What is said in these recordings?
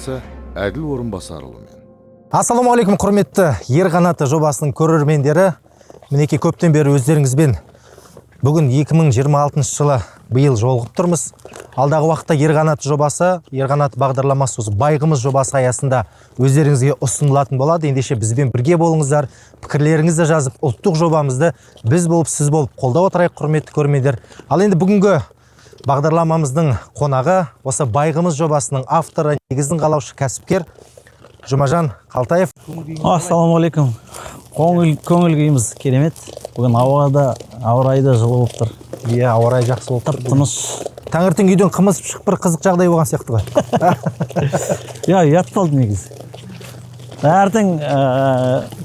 тілшісі Әділ Орынбасарұлымен. Ассалаумағалейкум, құрметті «Ер қанаты» жобасының көрермендері! Мінекей, көптен бері өздеріңізбен бүгін 2026 жылы биыл жолығып тұрмыз. Алдағы уақытта «Ер қанаты» жобасы, «Ер қанаты» бағдарламасы осы «Байқымыз» жобасы аясында өздеріңізге ұсынылатын болады. Ендеше, бізбен бірге болыңыздар, пікірлеріңізді жазып, ұлттық жобамызды біз болып, сіз болып қолдап отырайық, құрметті көрермендер. Ал енді бүгінгі бағдарламамыздың қонағы осы «Байқымыз» жобасының авторы, негізін қалаушы, кәсіпкер Жұмажан Қалтаев. Ассалаумағалейкум! Көңіл күйіміз керемет. Бүгін ауа да, ауа райы да жылы болып тұр. Иә, ауа райы жақсы болып тұр. Тып тыныш. Таңертең үйден қымыз шығып, бір қызық жағдай болған сияқты ғой. Иә, ұят болды негізі. Таңертең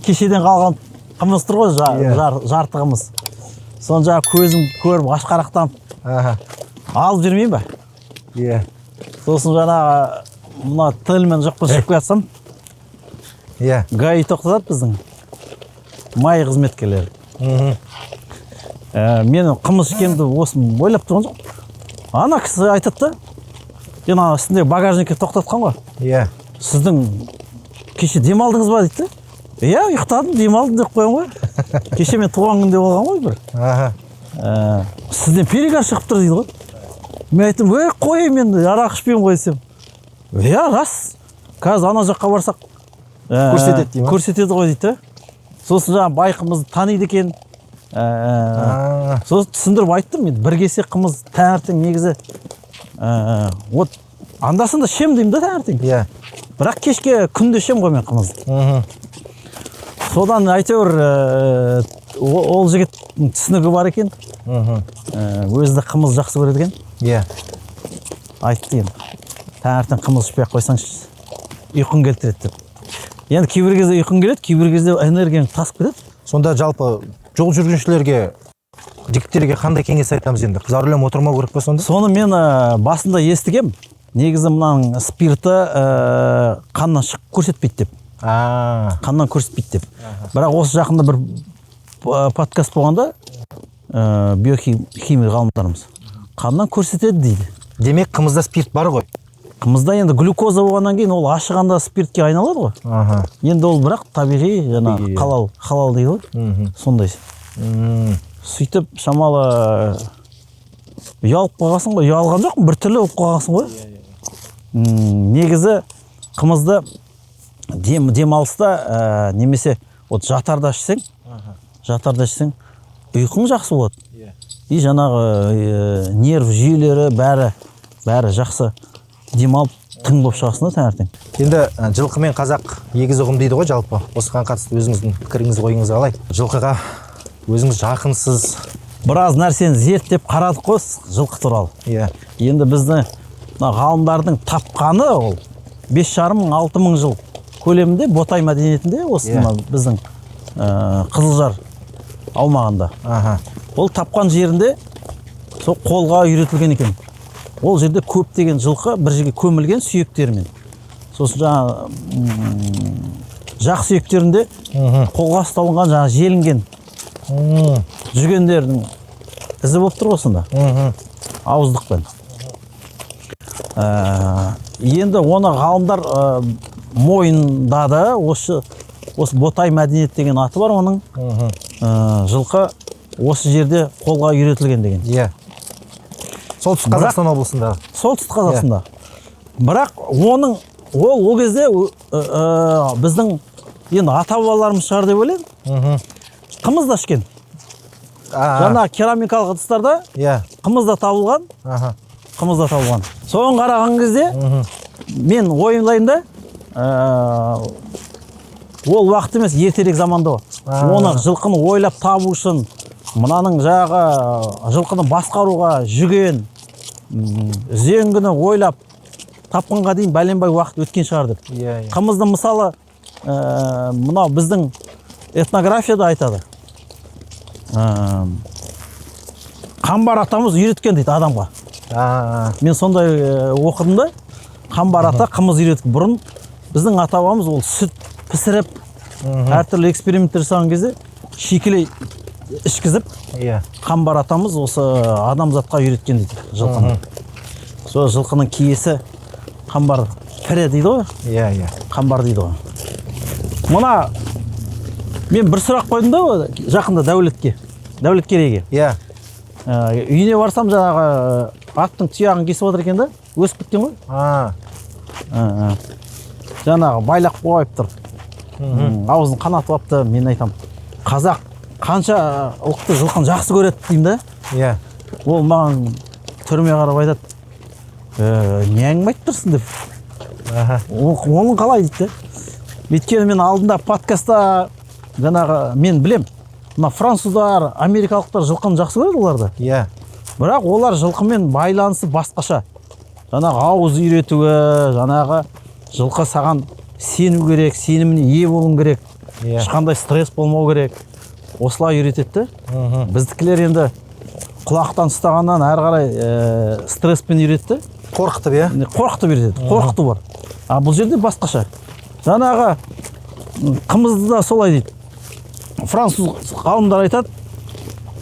кешеден қалған қымыз тұр ғой, жарты қымыз. Соны жаңағы көзім көріп, ашқарақтанып алып жүрмеймін ба? Сосын жаңағы мына тілмен жоқпен шығып келе жатсам, ГАИ тоқтатады, біздің МАИ қызметкерлері. Мен қымыз ішкенімді осы ойлап тұрған жоқ. Ана кісі айтады да, енді ана үстінде багажникке тоқтатқан ғой. «Сіздің кеше демалдыңыз ба?» – дейді да. «Иә, ұйықтадым, демалдым», – деп қоямын ғой. Кеше мен туған күнде болған ғой бір. «Сізден перегар шығып тұр», – дейді ғой. Мен айттым: «Ей, қой, мен арақ ішпеймін ғой», – десем, «Иә, рас, қазір ана жаққа барсақ, Көрсетеді», – дей ма? «Көрсетеді ғой», – дейді да. Сосын жаңағы байқымызды таниды екен. Сосын түсіндіріп айттым. Мен бір кесе қымыз таңертең негізі, вот анда санда ішемін деймін да таңертең. Бірақ кешке күнде ішемін ғой мен қымызды. Содан әйтеуір ол жігіттің түсінігі бар екен. Өзі де қымыз жақсы көреді екен. Айтты енді: «Таңертең қымыз ішпей ақ қойсаңшы, ұйқың келтіреді», – деп. Енді кейбір кезде ұйқың келеді, кейбір кезде энергияң тасып кетеді. Сонда жалпы жол жүргіншілерге, жігіттерге қандай кеңес айтамыз енді? За рулем отырмау керек па сонда? Соны мен басында естігем негізі, мынаның спирті қаннан шығып көрсетпейді деп. Қаннан көрсетпейді деп. Бірақ осы жақында бір подкаст болғанда, биохимия ғалымдарымыз қаннан көрсетеді дейді. Демек, қымызда спирт бар ғой. Қымызда енді глюкоза болғаннан кейін, ол ашығанда спиртке айналады ғой. Енді ол бірақ табиғи жаңағы халал, халал дейді ғой, сондай. Сөйтіп шамалы ұялып қалғансың ғой. Ұялған жоқпын, біртүрлі болып қалғансың ғой. Негізі қымызды демалыста немесе вот жатарда ішсең, жатарда ішсең, ұйқың жақсы болады. И жаңағы нерв жүйелері бәрі бәрі жақсы демалып, тың болып шығасың да таңертең. Енді жылқы мен қазақ егіз ұғым дейді ғой жалпы. Осыған қатысты өзіңіздің пікіріңіз, ойыңыз қалай? Жылқыға өзіңіз жақынсыз. Біраз нәрсені зерттеп қарадық қой жылқы туралы. Енді бізді мына ғалымдардың тапқаны, ол 5,5 мың, 6 мың жыл көлемінде Ботай мәдениетінде, осы мына біздің Қызылжар аумағында. Ол тапқан жерінде сол қолға үйретілген екен. Ол жерде көптеген жылқы бір жерге көмілген сүйектерімен. Сосын жаңағы жақ сүйектерінде қолға ұсталынған, жаңағы желінген жүгендердің ізі болып тұр ғой сонда, ауыздықпен. Енді оны ғалымдар мойындады. Осы Ботай мәдениеті деген аты бар оның. Жылқы осы жерде қолға үйретілген деген. Иә, Солтүстік Қазақстан облысындағы. Солтүстік Қазақстанда. Бірақ оның ол кезде біздің енді ата бабаларымыз шығар деп ойлаймын, қымыз да ішкен. Жаңа керамикалық ыдыстарда қымыз да табылған. Қымыз да табылған. Соған қараған кезде мен ойлаймын да, ол уақыт емес, ертерек заманда ғой. Оны жылқыны ойлап табу үшін, мынаның жаңағы жылқыны басқаруға жүген, үзеңгіні ойлап тапқанға дейін бәленбай уақыт өткен шығар деп. Иә иә Қымызды, мысалы, мынау біздің этнографияда айтады, Қамбар атамыз үйреткен дейді адамға. Мен сондай оқыдым да, Қамбар ата қымыз үйреткен. Бұрын біздің ата бабамыз ол сүт пісіріп, әртүрлі эксперименттер жасаған кезде шикілей ішкізіп, Қамбар атамыз осы адамзатқа үйреткен дейді жылқыны. Сол жылқының киесі Қамбар. Пірі дейді ғой. Иә, иә. Қамбар дейді ғой. Мына мен бір сұрақ қойдым да жақында Дәулетке, Дәулеткерейге. Иә. Үйіне барсам, жаңағы аттың тұяғын кесіп отыр екен да, өсіп кеткен ғой. Жаңағы байлап қойып тұр. Аузын қанатып алыпты. Мен айтамын, қазақ қанша ұлықты жылқыны жақсы көреді деймін да. Иә. Ол маған түріме қарап айтады, не әңгіме айтып тұрсың деп. Оның қалай дейді да. Өйткені мен алдында подкастта жаңағы мен білем, мына француздар, америкалықтар жылқыны жақсы көреді оларды. Иә. Бірақ олар жылқымен байланысы басқаша. Жаңағы ауыз үйретуі, жаңағы жылқы саған сену керек, сеніміне ие болуың керек. Иә. Ешқандай стресс болмау керек. Осылай үйретеді де. Біздікілер енді құлақтан ұстағаннан әрі қарай стресспен үйретті. Қорқытып, иә? Қорқытып үйретеді. Қорқыту бар. А бұл жерде басқаша. Жаңағы қымызды да солай дейді. Француз ғалымдар айтады,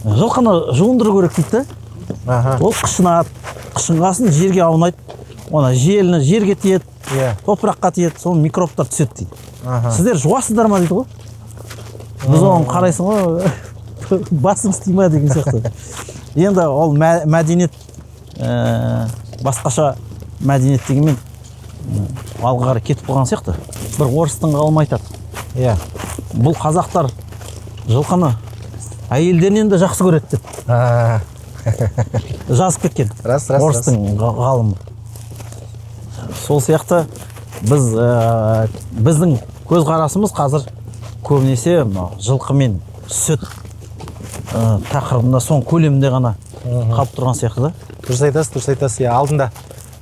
жылқыны жуындыру керек дейді де. Ол қышынады, қышынғасын жерге аунайды, ona желіні жерге тиеді, топыраққа тиеді, сол микробтар түседі дейді. Сіздер жуасыздар ма дейді ғой. Біз оған қарайсың ғой, басың істей ма деген сияқты. Енді ол мәдениет, басқаша мәдениет дегенмен, алға қарай кетіп қалған сияқты. Бір орыстың ғалымы айтады. Иә. Бұл қазақтар жылқыны әйелдерінен де жақсы көреді деп. Жазып кеткен. Рас, рас, рас. Орыстың ғалымы. Сол сияқты біздің көзқарасымыз қазір көбінесе мынау жылқы мен сүт тақырыбында, соның көлемінде ғана қалып тұрған сияқты да. Дұрыс айтасыз, дұрыс айтасыз. Иә, алдында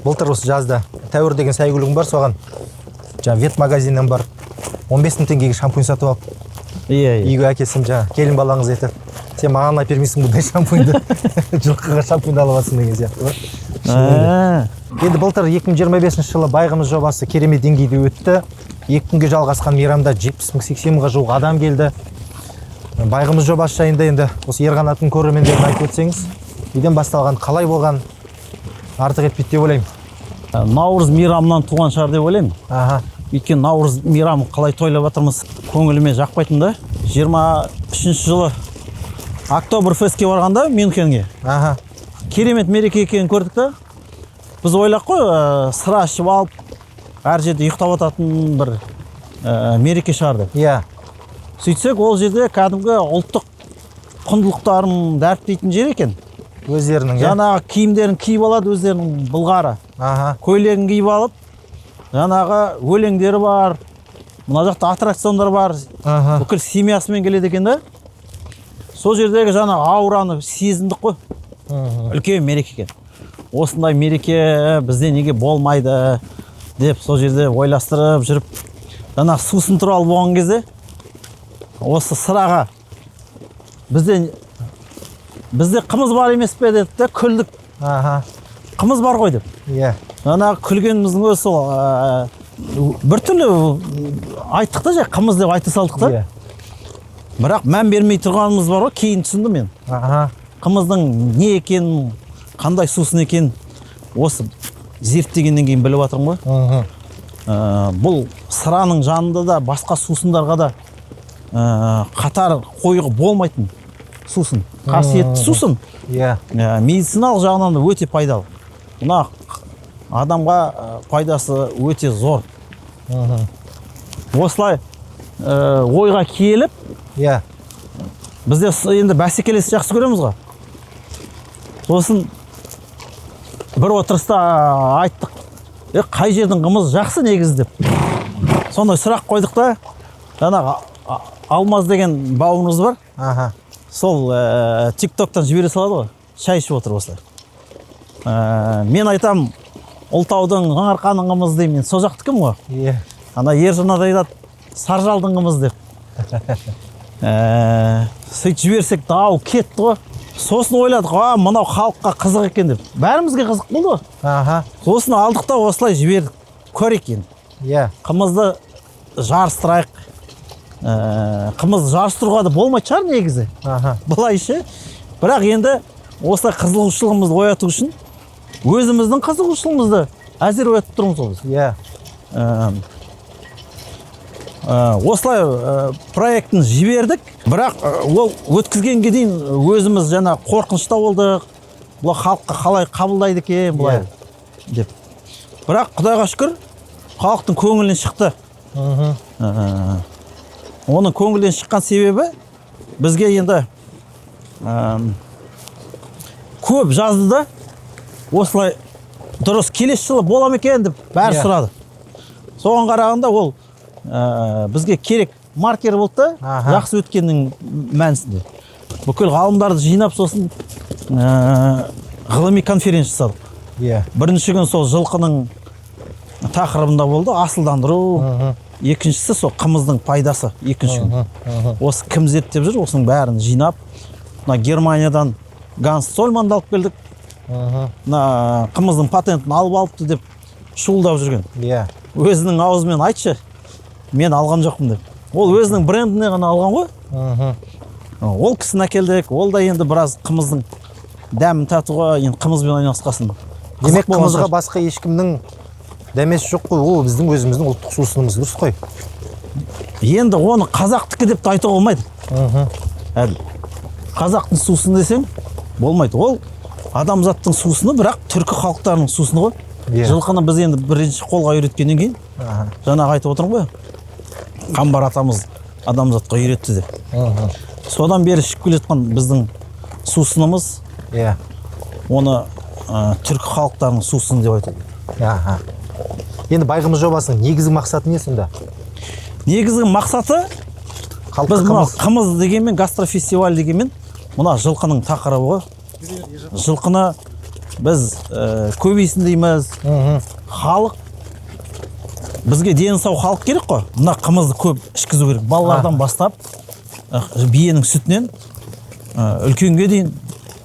былтыр осы жазда Тәуір деген сәйгүлігім бар, соған жаңа ветмагазиннен барып 15 мың теңгеге шампунь сатып алып, Иә, иә. үйге әкелсем, жаңа келін балаңыз айтады, сен маған әпермейсің бермейсің бұндай шампуньді, жылқыға шампуньді алып аласың деген сияқты ғой. Енді былтыр 2025 жылы Байғымыз жобасы керемет деңгейде өтті. 2 күнге жалғасқан мейрамда 70 мың, 80 мыңға жуық адам келді. Байғымыз жобасы жайында енді осы Ер Қанаттың көрермендеріне айтып өтсеңіз, неден басталған, қалай болған, артық етпейді деп ойлаймын. Наурыз мейрамынан туған шығар деп ойлаймын. Өйткені Наурыз мейрамын қалай тойлап жатырмыз, көңіліме жақпайтын да. 23 жылы Октоберфестке барғанда Мюнхенге. Керемет мереке екенін көрдік та. Біз ойлап қой, сыра ішіп алып, әр жерде ұйықтап жататын бір мереке шығар деп. Иә. Сөйтсек, ол жерде кәдімгі ұлттық құндылықтарын дәріптейтін жер екен. Өздерінің, иә? Жаңағы киімдерін киіп алады, өздерінің былғары. Көйлегін киіп алып, жаңағы өлеңдері бар, мына жақта аттракциондар бар. Бүкіл семьясымен келеді екен да. Сол жердегі жаңағы аураны сезіндік қой. Үлкен мереке екен. Осындай мереке бізде неге болмайды деп сол жерде ойластырып жүріп, жаңағы сусын туралы болған кезде осы сыраға бізде қымыз бар емес пе деді де, күлдік. Қымыз бар ғой деп. Иә. Жаңағы күлгеніміздің өзі сол, біртүрлі айттық та, жай қымыз деп айта салдық та. Иә. Бірақ мән бермей тұрғанымыз бар ғой, кейін түсіндім мен. Қымыздың не екенін, қандай сусын екенін осы зерттегеннен кейін біліп жатырмын ғой. Бұл сыраның жанында да басқа сусындарға да, қатар қоюға болмайтын сусын, қасиетті сусын. Иә. Медициналық жағынан да өте пайдалы. Мына адамға пайдасы өте зор. Осылай ойға келіп, Иә. бізде енді бәсекелес жақсы көреміз ғой. Сосын бір отырыста айттық, қай жердің қымызы жақсы негізі деп. Сондай сұрақ қойдық та, жаңағы Алмаз деген бауырымыз бар. Сол ТикТоктан жібере салады ғой, шай ішіп отыр осылай. Мен айтам, Ұлытаудың, Жаңаарқаның қымызы деймін, мен сол жақтікімін ғой. Иә. Ана Ержан ата айтады, Саржалдың қымызы деп. Сөйтіп жіберсек, дау кетті ғой. Сосын ойладық, мынау халыққа қызық екен деп. Бәрімізге қызық болды ғой. Сосын алдық та осылай жібердік. Көрейік енді. Иә. Қымызды жарыстырайық. Қымызды жарыстыруға да болмайтын шығар негізі. Былай ше. Бірақ енді осылай қызығушылығымызды ояту үшін өзіміздің қызығушылығымызды әзір оятып тұрмыз ғой біз. Иә. Осылай проектін жібердік, бірақ ол өткізгенге дейін өзіміз жаңа қорқынышта болдық, бұл халыққа қалай қабылдайды екен бұлай деп. Бірақ құдайға шүкір, халықтың көңілінен шықты. Оның көңілінен шыққан себебі бізге енді көп жазды да, осылай дұрыс келесі жылы бола ма екен деп бәрі сұрады. Соған қарағанда ол бізге керек маркер болды да, жақсы өткеннің мәнісінде. Бүкіл ғалымдарды жинап, сосын ғылыми конференция жасадық. Бірінші күн сол жылқының тақырыбында болды, асылдандыру. Екіншісі сол қымыздың пайдасы, екінші күн. Осы кім зерттеп жүр, осының бәрін жинап, мына Германиядан Ганс Цольманды алып келдік. Мына қымыздың патентін алып алыпты деп шуылдап жүрген. Өзінің аузымен айтшы, мен алған жоқпын деп. Ол өзінің брендіне ғана алған ғой. Ол кісіні әкелдік, ол да енді біраз қымыздың дәмін татуға, енді қымызбен айналысқасын. Демек, Қызық болған қымызға шығар. басқа ешкімнің дәмесі жоқ қой, ол біздің өзіміздің ұлттық сусынымыз, дұрыс қой. Енді оны қазақтікі деп те айтуға болмайды. Әділ. Қазақтың сусыны десең болмайды. Ол адамзаттың сусыны, бірақ түркі халықтарының сусыны ғой. Жылқыны біз енді бірінші қолға үйреткеннен кейін, жаңағы айтып отырмын ғой, Қамбар атамыз адамзатқа үйретті деп. Содан бері ішіп келе жатқан біздің сусынымыз, оны түркі халықтарының сусыны деп айтуға болады. Енді Байқымыз жобасының негізгі мақсаты не сонда? Негізгі мақсаты Халыққа біз мына қымыз. қымыз дегенмен, гастрофестиваль дегенмен, мына жылқының тақырыбы ғой. Жылқыны біз көбейсін дейміз. Халық бізге дені сау халық керек қой. Мына қымызды көп ішкізу керек. Балалардан бастап, биенің сүтінен, үлкенге дейін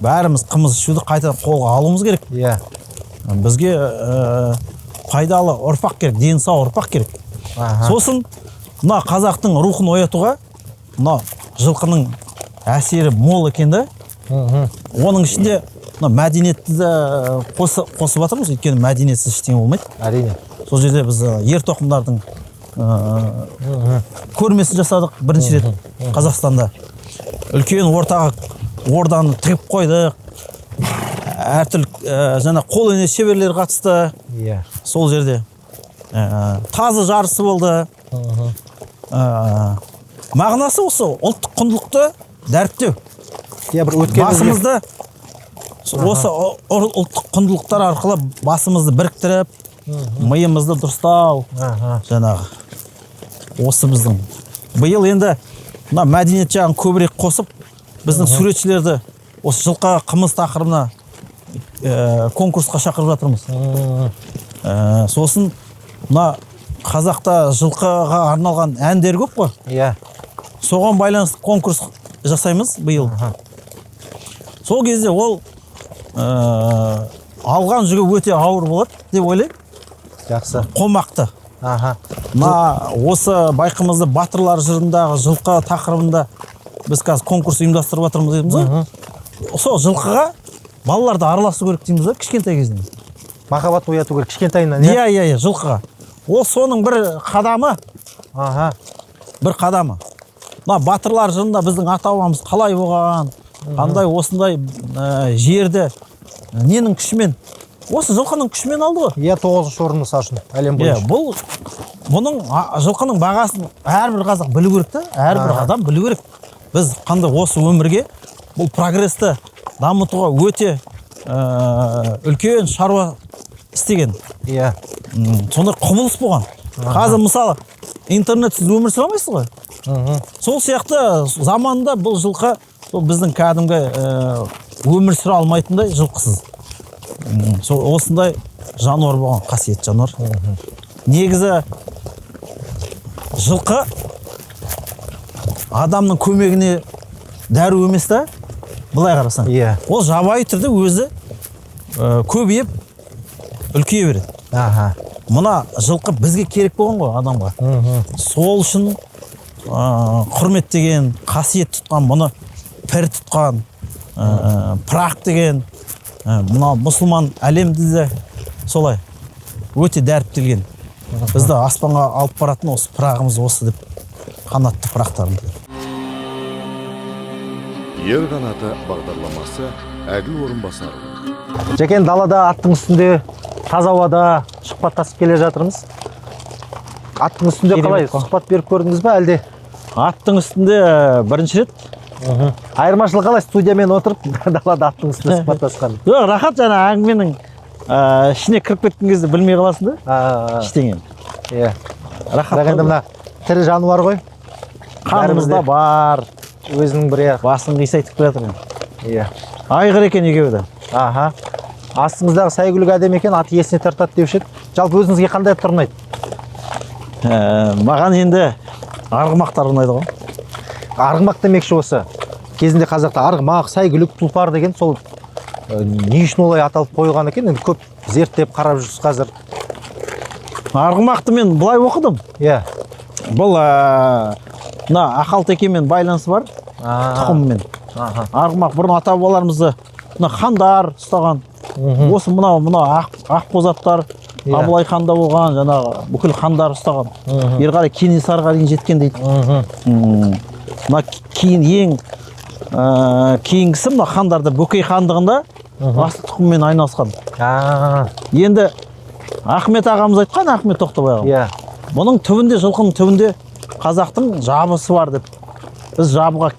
бәріміз қымыз ішуді қайта қолға алуымыз керек. Бізге пайдалы ұрпақ керек, дені сау ұрпақ керек. Сосын мына қазақтың рухын оятуға мына жылқының әсері мол екен да. Оның ішінде мына мәдениетті де қосып жатырмыз, өйткені мәдениетсіз ештеңе болмайды. Әрине. Сол жерде біз ер тоқымдардың көрмесін жасадық бірінші рет Қазақстанда. Үлкен ортаға орданы тігіп қойдық. Әртүрлі жаңа қолөнер шеберлері қатысты. Сол жерде тазы жарысы болды. Мағынасы осы ұлттық құндылықты дәріптеу. Иә, бір өткенімізге Басымызды осы ұлттық құндылықтар арқылы басымызды біріктіріп, миымызды дұрыстау. Жаңағы осы біздің биыл енді мына мәдениет жағын көбірек қосып, біздің суретшілерді осы жылқы қымыз тақырыбына конкурсқа шақырып жатырмыз. Сосын мына қазақта жылқыға арналған әндер көп қой. Соған байланысты конкурс жасаймыз биыл. Сол кезде ол алған жүгі өте ауыр болады деп ойлаймын. Жақсы. Қомақты. Мына осы Байқымызды батырлар жырындағы жылқы тақырыбында біз қазір конкурс ұйымдастырып жатырмыз дейміз ғой. Сол жылқыға балаларды араласу керек дейміз ғой кішкентай кезінен. Махаббат ояту керек кішкентайынан, иә? Иә, иә, иә, жылқыға. Ол соның бір қадамы. Бір қадамы. Мына батырлар жырында біздің ата-бабамыз қалай болған, қандай осындай жерді ненің күшімен, осы жылқының күшімен алды ғой. Иә, 9-шы орын мысал үшін әлем Иә, бойынша. Бұның жылқының бағасын әрбір қазақ білу керек та, әрбір адам білу керек. Біз қандай осы өмірге бұл прогресті дамытуға өте үлкен шаруа істеген. Сондай құбылыс болған. Қазір мысалы интернетсіз өмір сүре алмайсыз ғой. Сол сияқты заманда бұл жылқы сол біздің кәдімгі өмір сүре алмайтындай жылқысыз. Сол осындай жануар болған, қасиетті жануар. Негізі жылқы адамның көмегіне дәру емес та, былай қарасаң. Ол жабайы түрде өзі көбейіп үлкейе береді. Мына жылқы бізге керек болған ғой адамға. Сол үшін құрметтеген, қасиет тұтқан, бұны пір тұтқан, пырақ деген, мына мұсылман әлемде де солай өте дәріптелген. Бізді аспанға алып баратын осы пырағымыз осы деп, қанатты пырақтарымыз. Ер қанаты бағдарламасы, Әділ Орынбасарұлы. Жәкен, далада аттың үстінде, таза ауада сұхбаттасып келе жатырмыз. Аттың үстінде қалай, Керемет қой. сұхбат беріп көрдіңіз ба әлде? Аттың үстінде бірінші рет. Айырмашылығы қалай, студиямен отырып, далада аттың үстінде сұхбаттасқан? Жоқ, рахат. Жаңа әңгіменің ішіне кіріп кеткен кезде білмей қаласың да ештеңені. Рахат. Бірақ енді Қой. мына тірі жануар ғой. Қанымызда бар. Өзінің бір, иә. Басын қисайтып келе жатыр. Айғыр екен екеуі де. Аха, астыңыздағы сәйгүлік әдемі екен, ат иесіне тартады деуші еді. Жалпы өзіңізге қандай аттар ұнайды? Маған енді арғымақтар ұнайды ғой. Арғымақ демекші, осы кезінде қазақта арғымақ, сәйгүлік, тұлпар деген сол не үшін олай аталып қойылған екен? Енді көп зерттеп қарап жүрсіз қазір. Арғымақты мен былай оқыдым. Бұл мына ақалтекемен байланысы бар, тұқымымен. Арғымақ бұрын ата бабаларымызды мына хандар ұстаған. Осы мынау ақбозаттар, Абылай ханда болған, жаңағы бүкіл хандар ұстаған. Бері қарай Кенесарыға дейін жеткен дейді. Мына кейін ең кейінгісі мына хандарда, Бөкей хандығында асыл тұқыммен айналысқан. Енді Ахмет ағамыз айтқан, Ахмет Тоқтабай ағам. Бұның түбінде, жылқының түбінде қазақтың жабысы бар деп. Біз жабыға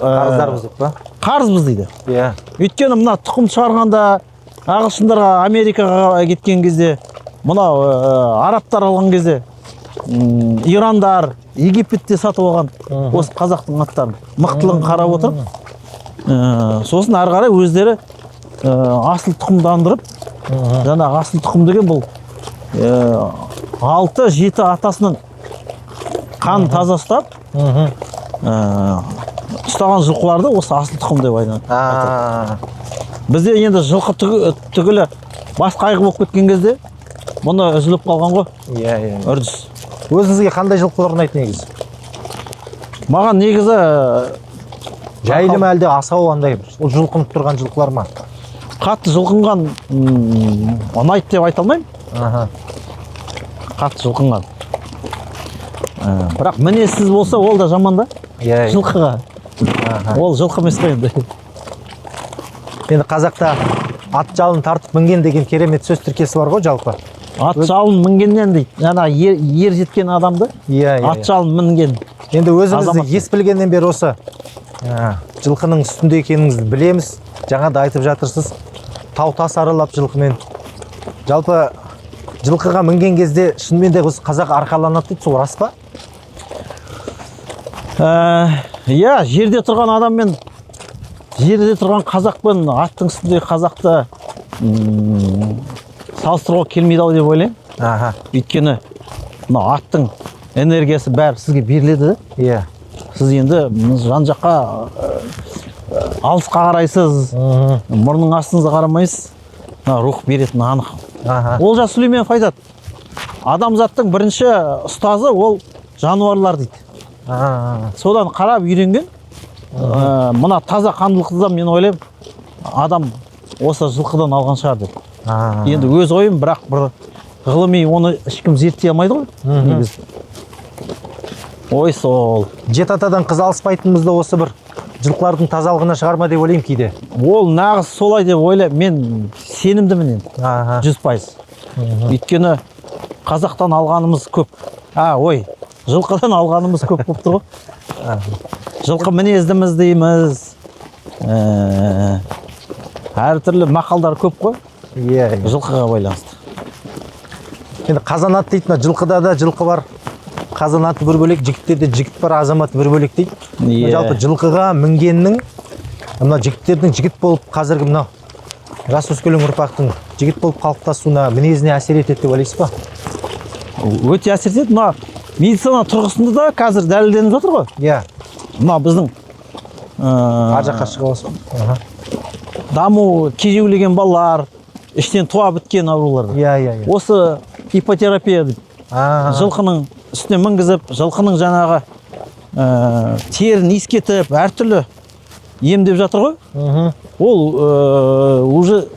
Қарыздармыз деп па? Қарызбыз дейді. Өйткені мына тұқым шығарғанда ағылшындарға, Америкаға кеткен кезде, мынау арабтар алған кезде, ирандар, Египетте сатып алған осы қазақтың аттарын мықтылығын қарап отырып, сосын ары қарай өздері асыл тұқымдандырып, жаңағы асыл тұқым деген бұл алты жеті атасының қанын таза ұстап, ұстаған жылқыларды осы асыл тұқым деп айтады. Бізде енді жылқы түгілі бас қайғы болып кеткен кезде мұны үзіліп қалған ғой Иә, иә. үрдіс. Өзіңізге қандай жылқылар ұнайды негізі? Маған негізі Жайлы ма, әлде асау, андай бір жұлқынып тұрған жылқылар ма? Қатты жұлқынған ұнайды деп айта алмаймын. Қатты жұлқынған. Бірақ мінезсіз болса, ол да жаман да Иә. иә. жылқыға. Ол жылқы емес қой енді. Енді қазақта ат жалын тартып мінген деген керемет сөз тіркесі бар ғой жалпы. Ат жалын мінгеннен дейді. Жаңа ер жеткен адамды Иә, иә. ат жалын мінген. Енді өзіңізді Азамат. ес білгеннен бері осы жылқының үстінде екеніңізді білеміз. Жаңа да айтып жатырсыз. Тау тас аралап жылқымен. Жалпы жылқыға мінген кезде шынымен де осы қазақ арқаланады дейді, сол рас па? Иә, жерде тұрған адаммен, жерде тұрған қазақ пен аттың үстіндегі қазақты салыстыруға келмейді ау деп ойлаймын. Өйткені мына аттың энергиясы бәрі сізге беріледі да. Сіз енді жан жаққа, алысқа қарайсыз, мұрнның астыңызға қарамайсыз. Мына рух беретіні анық. Олжас Сүлейменов айтады: адамзаттың бірінші ұстазы ол жануарлар дейді. Содан қарап үйренген. Мына таза қандылықты да мен ойлаймын, адам осы жылқыдан алған шығар деп. Енді өз ойым, бірақ бір ғылыми оны ешкім зерттей алмайды ғой негізі. Ой, сол. Жеті атадан қыз алыспайтынымыз да осы бір жылқылардың тазалығына шығар ма деп ойлаймын кейде. Ол нағыз солай деп ойлаймын, мен сенімдімін енді. 100%. Өйткені қазақтан алғанымыз көп. А, ой, жылқыдан алғанымыз көп болып тұр ғой. Жылқы мінездіміз дейміз. Әртүрлі мақалдар көп қой Иә, иә. жылқыға байланысты. Енді қазан ат дейді, мына жылқыда да жылқы бар. Қазан аты бір бөлек, жігіттерде жігіт бар, азамат бір бөлек дейді. Жалпы жылқыға мінгеннің, мына жігіттердің жігіт болып, қазіргі мынау жас өскелең ұрпақтың жігіт болып қалыптасуына, мінезіне әсер етеді деп ойлайсыз ба? Өте әсер етеді. Мына медицина тұрғысында да қазір дәлелденіп жатыр ғой. Мына біздің Ар жаққа шығып аласыз ба? Даму кежеулеген балалар, іштен туа біткен аурулар. Иә, иә, иә. Осы иппотерапия деп жылқының үстіне мінгізіп, жылқының жаңағы терін иіскетіп, әртүрлі емдеп жатыр ғой. Ол уже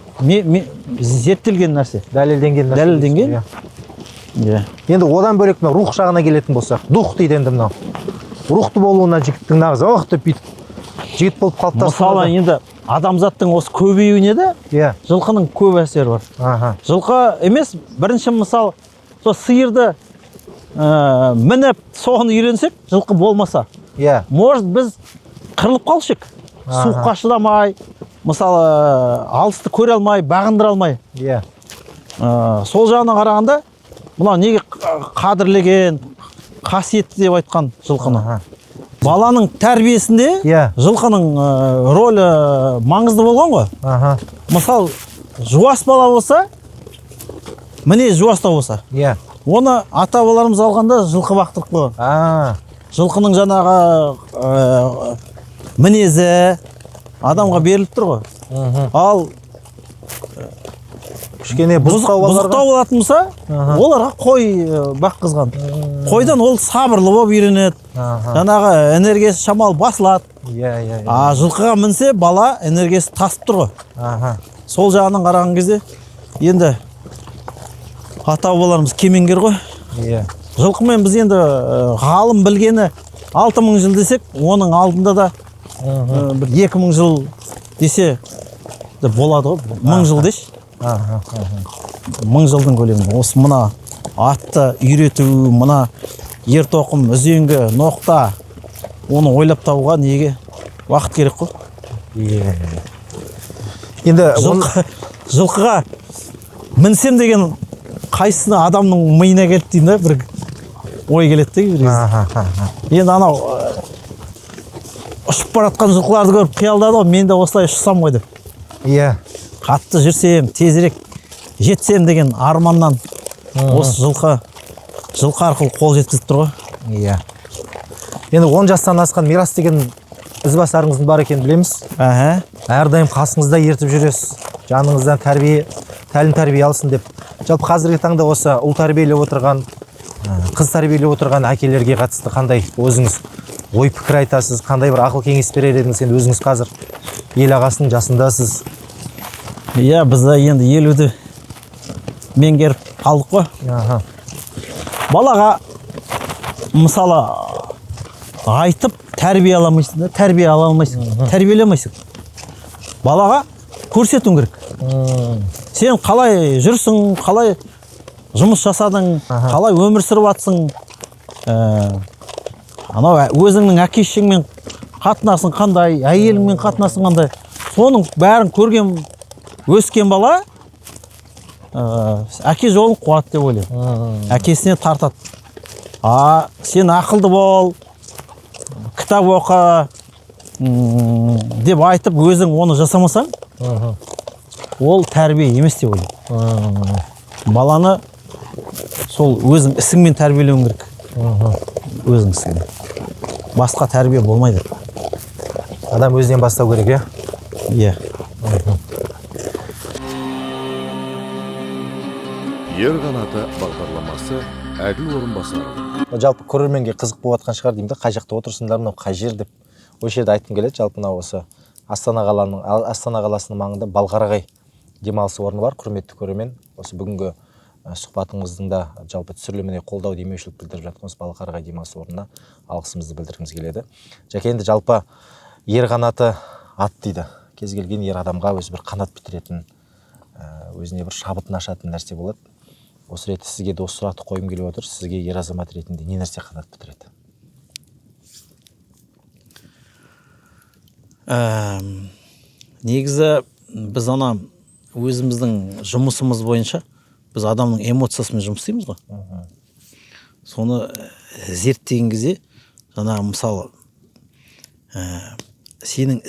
зерттелген нәрсе. Дәлелденген нәрсе. Дәлелденген. Иә. Иә. Енді одан бөлек мына рух жағына келетін болсақ, дух дейді енді мынау. Рухты болуына жігіттің нағыз ох деп бүйтіп жігіт болып қалыптасуына Мысалы, да- енді адамзаттың осы көбеюіне де жылқының көп әсері бар. Жылқы емес, бірінші мысал, сол сиырды мініп соны үйренсек, жылқы болмаса, может, біз қырылып қалушы едік. Суыққа шыдамай, мысалы, алысты көре алмай, бағындыра алмай. Сол жағынан қарағанда, мынау неге қадірлеген, қасиетті деп айтқан жылқыны. Баланың тәрбиесінде жылқының рөлі маңызды болған ғой. Мысал, жуас бала болса, мінезі жуастау болса, оны ата бабаларымыз алғанда жылқы бақтырып қойған. Жылқының жаңағы мінезі адамға беріліп тұр ғой. Ал Кішкене бұзықтау балаларға бұзықтау болатын болса, оларға қой баққызған. Қойдан ол сабырлы болып үйренеді. Жаңағы энергиясы шамалы басылады. Иә, иә, иә. А жылқыға мінсе, бала энергиясы тасып тұр ғой. Сол жағынан қараған кезде енді ата бабаларымыз кемеңгер ғой. Жылқымен біз енді ғалым білгені 6000 жыл десек, оның алдында да бір 2000 жыл десе де болады ғой. 1000 жыл деші. 1000 жылдың көлемінде. Осы мына атты үйрету, мына ер тоқым, үзеңгі, ноқта, оны ойлап табуға неге уақыт керек қой. Енді Жылқыға мінсем деген қайсысына адамның миына келді деймін да, бір ой келеді де бір кезде. Енді анау ұшып бара жатқан жылқыларды көріп қиялдады ғой, мен де осылай ұшсам ғой деп. Қатты жүрсем, тезірек жетсем деген арманнан осы жылқы арқылы қол жеткізіп тұр ғой. Енді 10 жастан асқан Мирас деген ізбасарыңыздың бар екенін білеміз. Әрдайым қасыңызда ертіп жүресіз, жаныңыздан тәлім тәрбие алсын деп. Жалпы қазіргі таңда осы ұл тәрбиелеп отырған, қыз тәрбиелеп отырған әкелерге қатысты қандай өзіңіз ой пікір айтасыз, қандай бір ақыл кеңес берер едіңіз? Енді өзіңіз қазір ел ағасының жасындасыз. Иә, біз де енді 50-ді меңгеріп қалдық қой. Балаға мысалы айтып тәрбие ала алмайсың да, тәрбие ала алмайсың, тәрбиелей алмайсың. Балаға көрсетуің керек. Сен қалай жүрсің, қалай жұмыс жасадың, қалай өмір сүріп жатсың, анау өзіңнің әке шешеңмен қатынасың қандай, әйеліңмен қатынасың қандай, соның бәрін көрген өскен бала әке жолын қуады деп ойлаймын. Әкесіне тартады. А сен ақылды бол, кітап оқы, деп айтып өзің оны жасамасаң, ол тәрбие емес деп ойлаймын. Баланы сол өзің ісіңмен тәрбиелеуің керек. Өзің ісіңмен. Басқа тәрбие болмайды. Адам өзінен бастау керек, иә? Иә. Ер қанаты бағдарламасы, Әділ Орынбасаров. Жалпы көрерменге қызық болып жатқан шығар деймін да, қай жақта отырсыңдар, мынау қай жер деп. Осы жерде айтқым келеді, жалпы мынау осы Астана қаласының маңында Балқарағай демалыс орны бар, құрметті көрермен. Осы бүгінгі сұхбатымыздың да жалпы түсіріліміне қолдау демеушілік білдіріп жатқан осы Балқарағай демалыс орнына алғысымызды білдіргіміз келеді. Жәке, енді жалпы ер қанаты ат дейді. Кез келген ер адамға өзі бір қанат бітіретін, өзіне бір шабытын ашатын нәрсе болады. Осы ретте сізге де осы сұрақты қойғым келіп отыр. Сізге ер азамат ретінде не нәрсе қанат бітіреді? Негізі біз ана өзіміздің жұмысымыз бойынша біз адамның эмоциясымен жұмыс істейміз ғой. Соны зерттеген кезде жаңағы мысалы, сенің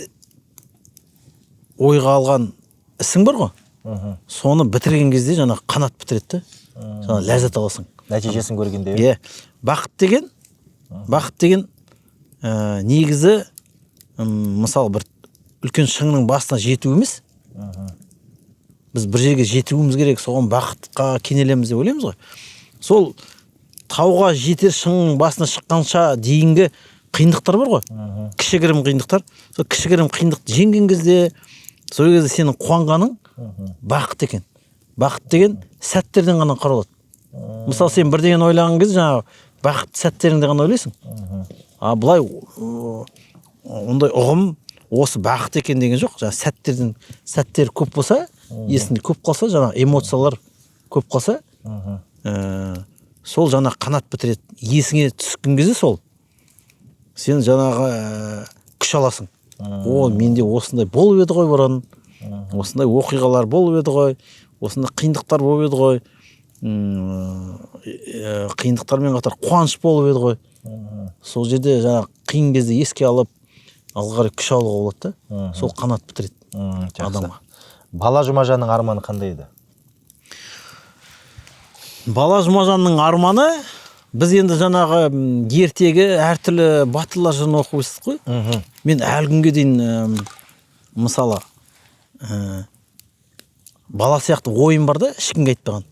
ойға алған ісің бар ғой. Соны бітірген кезде жаңағы қанат бітіреді де, жаңағы ләззат аласың. Нәтижесін көргенде, Иә. Бақыт деген, негізі, мысалы бір үлкен шыңның басына жету емес. Біз бір жерге жетуіміз керек, соған бақытқа кенелеміз деп ойлаймыз ғой. Сол тауға жетер шыңның басына шыққанша дейінгі қиындықтар бар ғой. Кішігірім қиындықтар. Сол кішігірім қиындықты жеңген кезде, сол кезде сенің қуанғаның бақыт екен. Бақыт деген сәттерден ғана құралады. Мысалы, сен бірдеңені ойлаған кезде жаңағы бақытты сәттеріңді ғана ойлайсың. А былай ондай ұғым осы бақыт екен деген жоқ. Жаңағы сәттерден, сәттер көп болса, есіңде көп қалса, жаңағы эмоциялар көп қалса, сол жаңағы қанат бітіреді. Есіңе түскен кезде сол сен жаңағы күш аласың. О, менде осындай болып еді ғой бұрын, осындай оқиғалар болып еді ғой, осындай қиындықтар болып еді ғой, қиындықтармен қатар қуаныш болып еді ғой. Сол жерде жаңағы қиын кезде еске алып, алға қарай күш алуға болады да. Сол қанат бітіреді адамға. Бала Жұмажанның арманы қандай еді? Бала Жұмажанның арманы, біз енді жаңағы ертегі, әртүрлі батырлар жырын оқып өстік қой. Мен әлі күнге дейін, мысалы, бала сияқты ойым бар да, ешкімге айтпаған.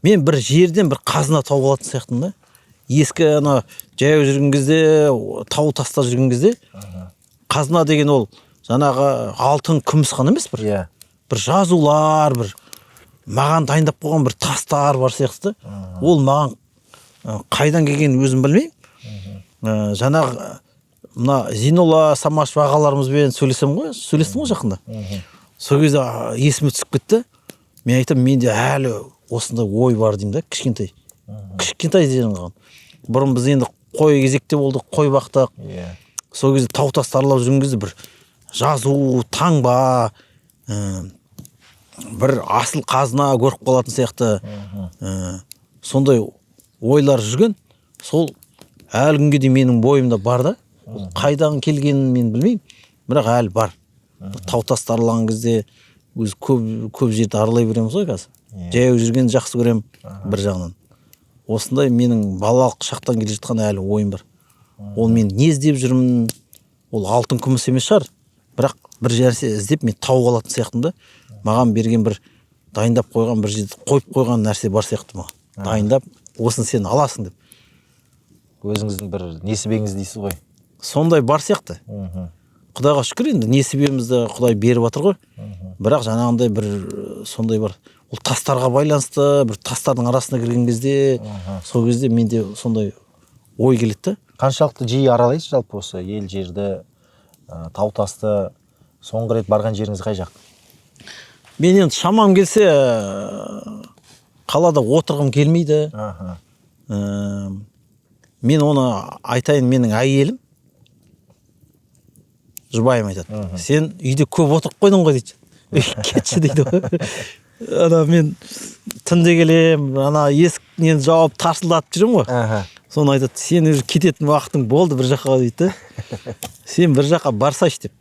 Мен бір жерден бір қазына тауып алатын сияқтымын да. Ескі ана жаяу жүрген кезде, тау таста жүрген кезде, қазына деген ол жаңағы алтын, күміс қана емес, бір бір жазулар, бір маған дайындап қойған бір тастар бар сияқты. Ол маған қайдан келгенін өзім білмеймін. Жаңағы мына Зейнолла Самашев ағаларымызбен сөйлесем ғой, сөйлестім ғой жақында. Сол кезде есіме түсіп кетті. Мен айтамын, менде әлі осындай ой бар деймін да, кішкентай. Кішкентай деген қалған. Бұрын біз енді қой кезекте болдық, қой бақтық. Сол кезде тау тасты аралап жүрген кезде бір жазу, таңба, бір асыл қазына көріп қалатын сияқты, сондай ойлар жүрген. Сол әлі күнге дейін менің бойымда бар да. Ол қайдан келгенін мен білмеймін, бірақ әлі бар. Тау тасты аралаған кезде өзі көп жерді аралай береміз ғой қазір. Жаяу жүргенді жақсы көремін бір жағынан. Осындай менің балалық шақтан келе жатқан әлі ойым бар. Ол мен не іздеп жүрмін, ол алтын күміс емес шығар, бірақ бір нәрсе іздеп мен тауып алатын сияқтымын да. Маған берген бір дайындап қойған, бір жерде қойып қойған нәрсе бар сияқты маған. Дайындап, осыны сен аласың деп. Өзіңіздің бір несібеңіз дейсіз ғой. Сондай бар сияқты. Құдайға шүкір, енді несібемізді Құдай беріп жатыр ғой. Бірақ жаңағындай бір сондай бар. Ол тастарға байланысты, бір тастардың арасына кірген кезде, сол кезде менде сондай ой келеді да. Қаншалықты жиі аралайсыз жалпы осы ел жерді, тау тасты? Соңғы рет барған жеріңіз қай жақ? Мен енді шамам келсе, қалада отырғым келмейді. Мен оны айтайын, менің әйелім, жұбайым айтады. Сен үйде көп отырып қойдың ғой дейді. Кетші дейді ғой. Ана мен түнде келем, ана есік нені жауып тарсылдатып жүремін ғой. Соны айтады, сен уже кететін уақытың болды бір жаққа дейді. Сен бір жаққа барсайшы деп.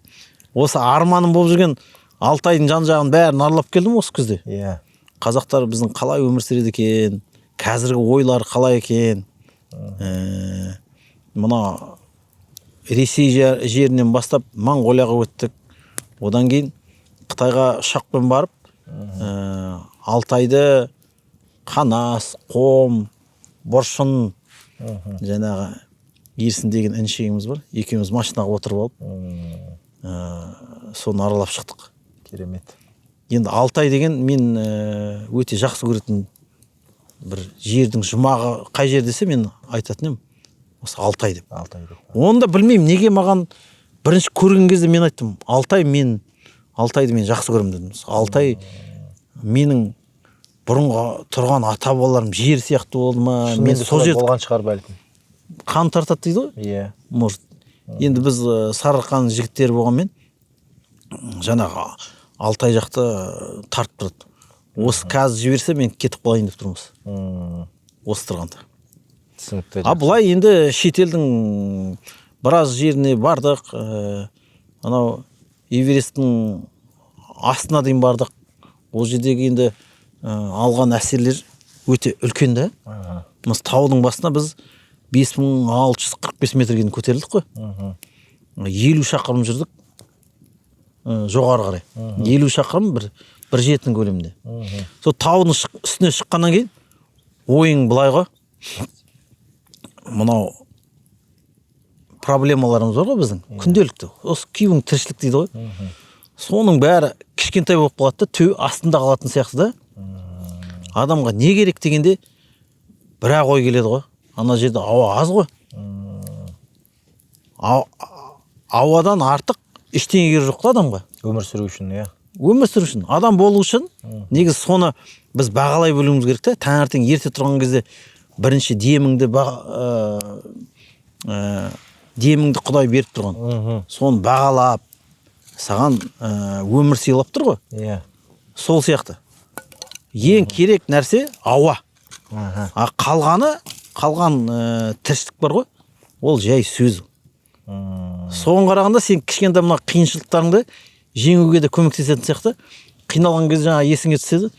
Осы арманым болып жүрген Алтайдың жан-жағын бәрін аралап келдім осы күзде. Қазақтар біздің қалай өмір сүреді екен, қазіргі ойлары қалай екен. Мына Ресей жерінен бастап Моңғолияға өттік. Одан кейін Қытайға ұшақпен барып, Алтайды Қанас, Қом, Бұршын, жаңағы Ерсін деген інішегіміз бар. Екеуміз машинаға отырып алып, соны аралап шықтық. Керемет. Енді Алтай деген мен өте жақсы көретін бір жердің жұмағы қай жер десе, мен айтатын едім осы Алтай деп. Алтай деп. Оны да білмеймін, неге маған бірінші көрген кезде мен айттым, Алтай, мен Алтайды мен жақсы көремін дедім. Алтай менің бұрынғы тұрған ата-бабаларым жер сияқты болды ма? Шынымен Мен де сол солай жерді болған шығар бәлкім. Қан тартады дейді ғой. Может. Енді біз Сарыарқаның жігіттері болғанмен жаңағы Алтай жақты тартып тұрады. Осы қазір жіберсе, мен кетіп қалайын деп тұрмыз. Осы тұрғанда. Түсінікті. А былай енді шетелдің біраз жеріне бардық. Анау Эвересттің астына дейін бардық. Ол жердегі енді алған әсерлер өте үлкен да. Мысалы, таудың басына біз 5645 метрге дейін көтерілдік қой. 50 шақырым жүрдік, жоғары қарай. 50 шақырым бір жетінің көлемінде. Сол таудың үстіне шыққаннан кейін ойың былай ғой. Мынау проблемаларымыз бар ғой біздің күнделікті. Осы күйбің тіршілік дейді ғой. Соның бәрі кішкентай болып қалады да, тө астында қалатын сияқты да. Адамға не керек дегенде, Бір-ақ ой келеді ғой, ана жерде ауа аз ғой. Ауадан артық ештеңе керек жоқ та адамға. Өмір сүру үшін, иә. Өмір сүру үшін, адам болу үшін негізі соны біз бағалай білуіміз керек та. Таңертең ерте тұрған кезде бірінші деміңді деміңді Құдай беріп тұрған. Соны бағалап, саған өмір сыйлап тұр ғой. Иә. Сол сияқты. Ең керек нәрсе ауа. А қалған тіршілік бар ғой, ол жай сөз. Соған қарағанда сен кішкентай мына қиыншылықтарыңды жеңуге де көмектесетін сияқты. Қиналған кезде жаңа есіңе түседі.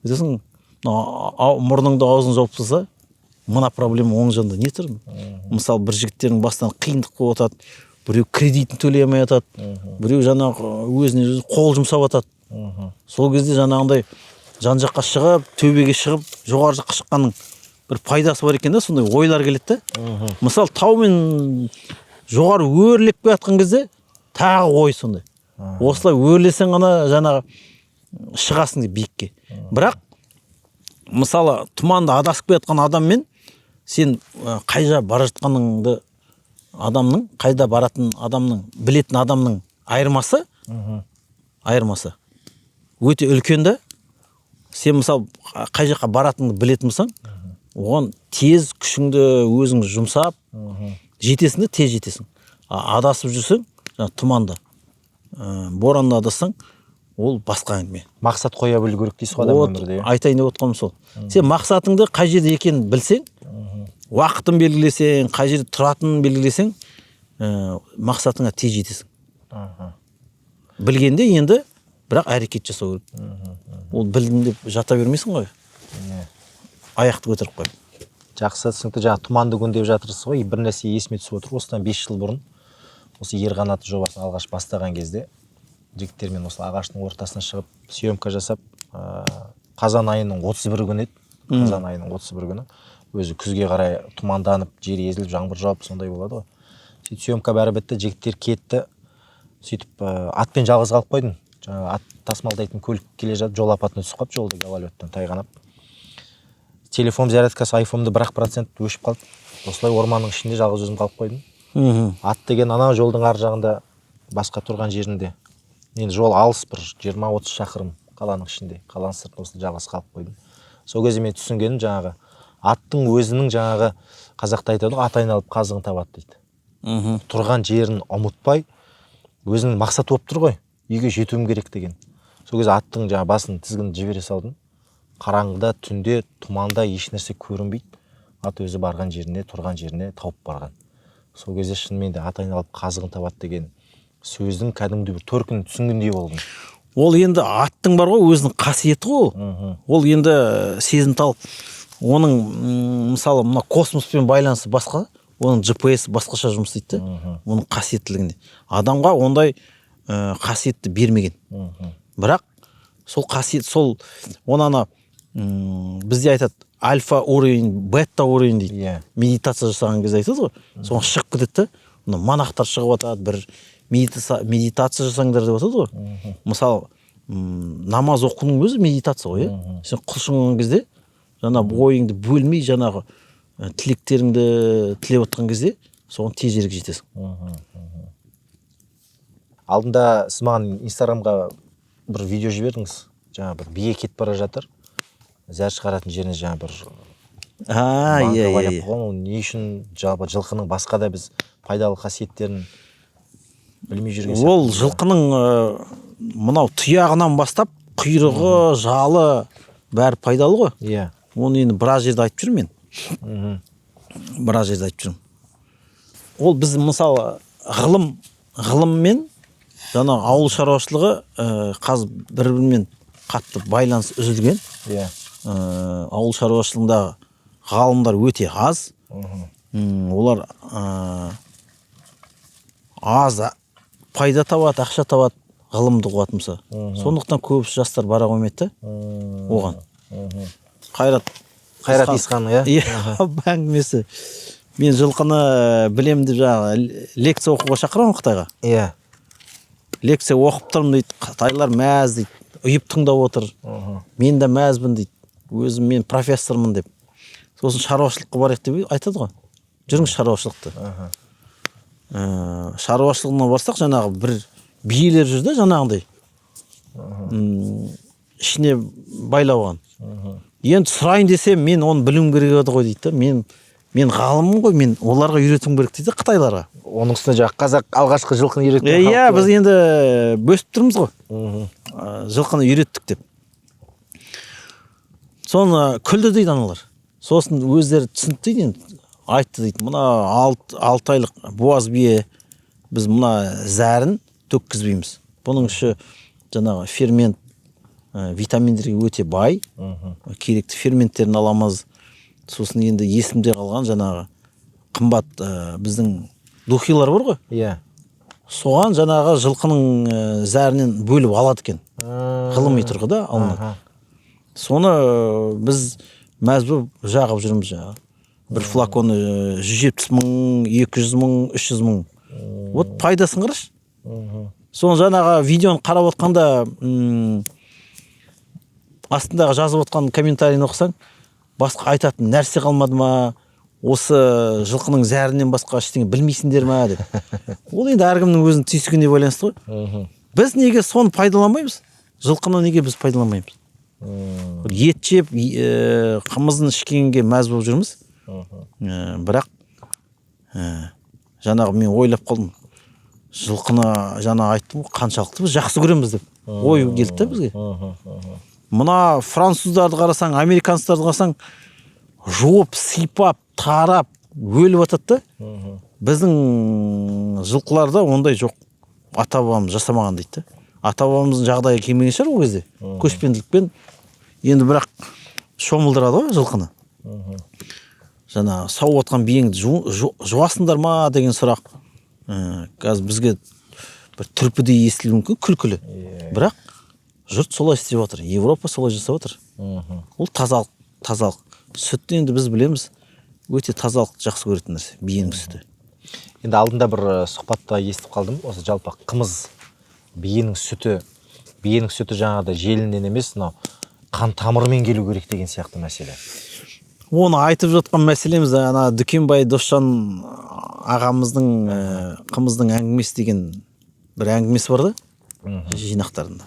Айтасың, мұрныңды аузыңды жауып тастаса, мына проблема оң жағында не тұр? Мысалы, бір жігіттердің басынан қиындық болып жатады, біреу кредитін төлей алмай жатады, біреу жаңағы өзіне өзі қол жұмсап жатады. Сол кезде жаңағындай жан жаққа шығып, төбеге шығып, жоғары жаққа шыққанның бір пайдасы бар екен да, сондай ойлар келеді да. Мысалы, таумен жоғары өрлеп келе жатқан кезде тағы ой сондай. Осылай өрлесең ғана жаңағы шығасың деп биікке. Бірақ мысалы, тұманда адасып келе жатқан адаммен сен қай жаққа бара жатқаныңды адамның, қайда баратын адамның, білетін адамның айырмасы өте үлкен да. Сен мысалы қай жаққа баратыныңды білетін болсаң, оған тез күшіңді өзің жұмсап жетесің де, тез жетесің. Адасып жүрсең, жаңа тұманда, боранда адассаң, ол басқа әңгіме. Мақсат қоя білу керек дейсіз ғой адам өмірде. Айтайын деп отқаным сол. Сен мақсатыңды қай жерде екенін білсең, уақытын белгілесең, қай жерде тұратынын белгілесең, мақсатыңа тез жетесің. Білгенде енді бірақ әрекет жасау керек. Ол білдім деп жата бермейсің ғой. Аяқты көтеріп қойып. Жақсы, түсінікті. Жаңа тұманды күн деп жатырсыз ғой, бір нәрсе есіме түсіп отыр. Осыдан 5 жыл бұрын осы Ер қанаты жобасын алғаш бастаған кезде жігіттермен осы ағаштың ортасына шығып съемка жасап, қазан айының 31 күні еді. Қазан айының 31 күні. Өзі күзге қарай тұманданып, жер езіліп, жаңбыр жауып сондай болады ғой. Сөйтіп съемка бәрі бітті, жігіттер кетті. Сөйтіп атпен жалғыз қалып қойдым. Жаңағы ат тасымалдайтын көлік келе жатып жол апатына түсіп қалып, жолда гололедтан тайғанап. Телефон зарядкасы айфонымды 1% өшіп қалды. Осылай орманның ішінде жалғыз өзім қалып қойдым. Ат деген ана жолдың ар жағында, басқа тұрған жерінде. Енді жол алыс, бір 20-30 шақырым қаланың ішінде, қаланың сыртында осылай жалғыз қалып қойдым. Сол кезде мен түсінгенім, жаңағы аттың өзінің жаңағы қазақта айтады ғой, ат айналып қазығын табады дейді. Тұрған жерін ұмытпай, өзінің мақсаты болып тұр ғой, үйге жетуім керек деген. Сол кезде аттың жаңағы басын тізгінін жібере салдым. Қараңғыда, түнде, тұманда еш нәрсе көрінбейді. Ат өзі барған жеріне, тұрған жеріне тауып барған. Сол кезде шынымен де ат айналып қазығын табады деген сөздің кәдімгідей бір төркінін түсінгендей болдым. Ол енді аттың бар ғой, өзінің қасиеті ғой ол. Ол енді сезімтал. Оның мысалы мына космоспен байланысы басқа, оның GPS басқаша жұмыс істейді де. Оның қасиеттілігінде. Адамға ондай қасиетті бермеген. Бірақ сол қасиет, сол оны ана бізде айтады альфа уровень, бета уровень дейді. Медитация жасаған кезде айтады ғой, соған шығып кетеді де. Мына монахтар шығып жатады, бір медитация жасаңдар деп жатады ғой. Мысалы, намаз оқудың өзі медитация ғой, иә? Сен құлшынған кезде, жаңа ойыңды бөлмей, жаңағы тілектеріңді тілеп отқан кезде, соған тезірек жетесің. Алдында сіз маған Инстаграмға бір видео жібердіңіз. Жаңа бір бие кетіп бара жатыр. Зәр шығаратын жеріне жаңа бір банка байлап қойған. Ол не үшін жалпы жылқының басқа да біз пайдалы қасиеттерін білмей жүрген Ол сияқтымыз. жылқының мынау тұяғынан бастап құйрығы, жалы бәрі пайдалы ғой. Оны енді біраз жерде айтып жүрмін мен. Біраз жерде айтып жүрмін. Ол біз мысалы ғылым мен жаңа ауыл шаруашылығы қазір бір-бірімен қатты байланыс үзілген. Ауыл шаруашылығындағы ғалымдар өте аз. Олар аз пайда табады, ақша табады, ғылымды қуатын болса. Сондықтан көбісі жастар бара қоймайды да оған. Қайрат Исхан, иә? Иә, әңгімесі. Мен жылқыны білемін деп жаңағы лекция оқуға шақырамын Қытайға. Лекция оқып тұрмын дейді, қытайлар мәз дейді, ұйып тыңдап отыр. Мен де мәзбін дейді, өзім мен профессормын деп. Сосын шаруашылыққа барайық деп айтады ғой, жүріңіз шаруашылықты. Шаруашылығына барсақ, жаңағы бір биелер жүр да, жаңағындай ішіне байлап алған. Енді сұрайын десем, мен оны білуім керек еді ғой дейді да. Мен ғалыммын ғой, мен оларға үйретуім керек дейді қытайларға. Оның үстіне жаңағы қазақ алғашқы жылқыны үйреткен Иә, халық. Біз енді бөсіп тұрмыз ғой, жылқыны үйреттік деп. Соны күлді дейді аналар. Сосын өздері түсінді дейді, енді айтты дейді: мына 6 айлық буаз бие, біз мына зәрін төккізбейміз, бұның іші жаңағы фермент, витаминдерге өте бай, керекті ферменттерін аламыз. Сосын енді есімде қалған жаңағы қымбат, біздің духилар бар ғой, соған жаңағы жылқының зәрінен бөліп алады екен, ғылыми тұрғыда алынады. Соны біз мәз болып жағып жүрміз. Жаңағы бір флаконы 170 000, 200 000, 300 000. Вот пайдасын қарашы. Соны жаңағы видеоны қарап отқанда, астындағы жазып отқан комментарийін оқысаң, басқа айтатын нәрсе қалмады ма, осы жылқының зәрінен басқа ештеңе білмейсіңдер ма деп. Ол енді әркімнің өзінің түйсігіне байланысты ғой. Біз неге соны пайдаланбаймыз? Жылқыны неге біз пайдаланбаймыз? Ет жеп, қымызын ішкенге мәз болып жүрміз. Бірақ жаңағы мен ойлап қалдым, жылқыны жаңа айттым ғой, қаншалықты біз жақсы көреміз деп ой келді да бізге. Мына француздарды қарасаң, американецтарды қарасаң, жуып, сипап, тарап өліп жатады да. Біздің жылқыларда ондай жоқ, ата бабамыз жасамаған дейді да. Ата бабамыздың жағдайы келмеген шығар ол кезде, көшпенділікпен енді. Бірақ шомылдырады ғой жылқыны. Жаңа сауып отқан биеңді жуасыңдар ма деген сұрақ, қазір бізге бір түрпідей естілуі мүмкін, күлкілі, бірақ жұрт солай істеп жатыр, Европа солай жасап жатыр. Ол тазалық, тазалық. Сүтті енді біз білеміз, өте тазалық жақсы көретін нәрсе биенің сүті. Енді алдында бір сұхбатта естіп қалдым осы жалпы қымыз, биенің сүті, биенің сүті жаңағыдай желіннен емес, мынау қан тамырымен келу керек деген сияқты мәселе. Оны айтып жатқан мәселеміз ана Дүкенбай Досжан ағамыздың «Қымыздың әңгімесі» деген бір әңгімесі бар да жинақтарында.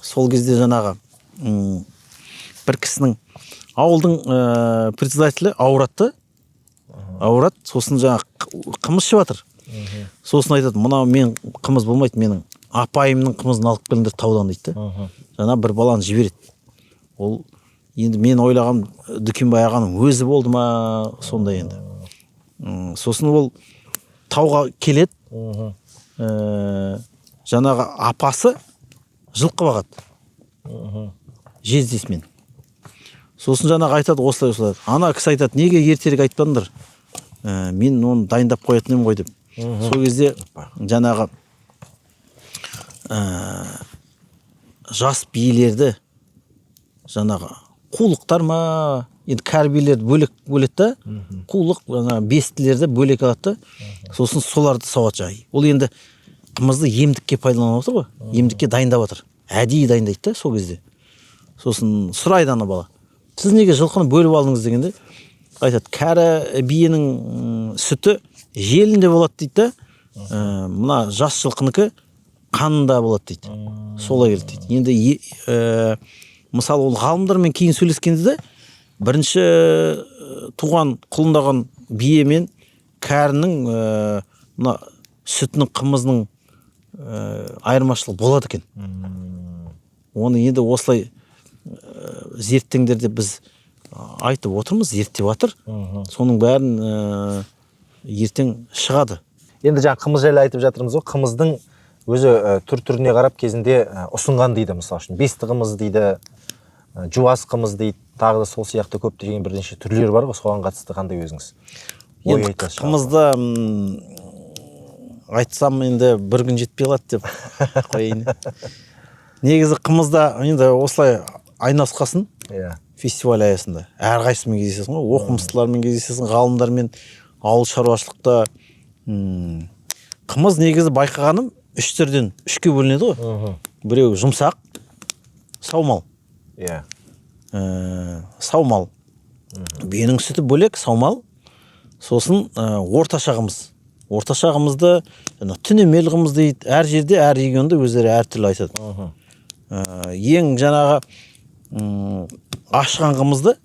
Сол кезде жаңағы бір кісінің, ауылдың председателі ауырады да, ауырады. Сосын жаңағы қымыз ішіп жатыр. Сосын айтады: мынау мен қымыз болмайды, менің апайымның қымызын алып келіңдер таудан дейді да. Жаңа бір баланы жібереді. Ол енді мен ойлағам, Дүкенбай ағаның өзі болды ма сондай енді. Сосын ол тауға келеді. Жаңағы апасы жылқы бағады жездесімен. Сосын жаңағы айтады осылай, осылай. Ана кісі айтады: неге ертерек айтпадыңдар, мен оны дайындап қоятын едім ғой деп. Сол кезде жаңағы жас биелерді, жаңағы қулықтар ма енді, кәрі биелерді бөлек бөледі да, қулық ана бестілерді бөлек алады да, сосын соларды сауады. Жаңағы ол енді қымызды емдікке пайдаланып отыр ғой, емдікке дайындап отыр, әдейі дайындайды да сол кезде. Сосын сұрайды ана бала: сіз неге жылқыны бөліп алдыңыз дегенде, айтады: кәрі биенің сүті желінде болады дейді да, мына жас жылқынікі қанында болады дейді, солай келді дейді. Енді мысалы, ол ғалымдармен кейін сөйлескенде де, бірінші туған, құлындаған бие мен кәрінің мына сүтінің, қымызының айырмашылығы болады екен. Оны енді осылай зерттеңдер деп біз айтып отырмыз, зерттеп жатыр. Соның бәрін ертең шығады. Енді жаңа қымыз жайлы айтып жатырмыз ғой. Қымыздың өзі түр түріне қарап кезінде ұсынған дейді. Мысалы үшін, бесті қымыз дейді, жуас қымыз дейді, тағы да сол сияқты көптеген бірнеше түрлері бар ғой. Соған қатысты қандай өзіңіз ой Енді айтасыз? қымызды айтсам, енді бір күн жетпей қалады деп қояйын. Негізі қымызда енді осылай айналысқасын, фестиваль аясында әрқайсысымен кездесесің ғой, оқымыстылармен кездесесің, ғалымдармен, ауыл шаруашылықта. Қымыз негізі, байқағаным, үш түрден, үшке бөлінеді ғой. Біреуі жұмсақ, саумал. Саумал. Биенің сүті бөлек, саумал. Сосын орташа қымыз. Орташа қымызды жаңа түнемел қымыз дейді. Әр жерде, әр регионда өздері әртүрлі айтады. Ең жаңағы ашыған қымызды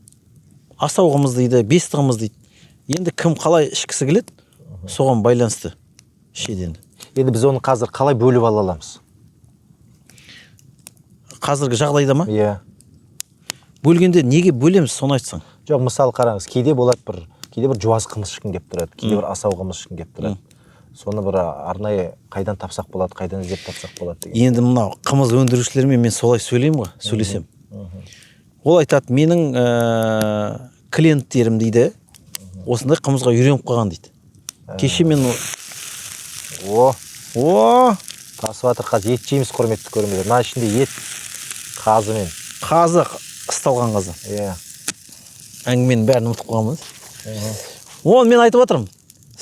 асау қымыз дейді, бесті қымыз дейді. Енді кім қалай ішкісі келеді, соған байланысты ішеді енді. Енді біз оны қазір қалай бөліп ала аламыз? Қазіргі жағдайда ма? Иә. Бөлгенде неге бөлеміз, соны айтсаң. Жоқ, мысалы қараңыз, кейде болады бір, кейде бір жуас қымыз ішкің келіп тұрады, кейде бір асау қымыз ішкің келіп тұрады. Соны бір арнайы қайдан тапсақ болады, қайдан іздеп тапсақ болады деген. Енді мынау қымыз өндірушілермен мен солай сөйлеймін ғой, сөйлесем. Ол айтады, менің клиенттерім дейді, осындай қымызға үйреніп қалған дейді. Кеше мен О, О, тасып жатыр, қазір ет жейміз, құрметті көрермендер. Мына ішінде ет қазымен. Қазы, ысталған қазы. Иә. Әңгіменің бәрін ұмытып қалғанбыз. Оны мен айтып отырмын.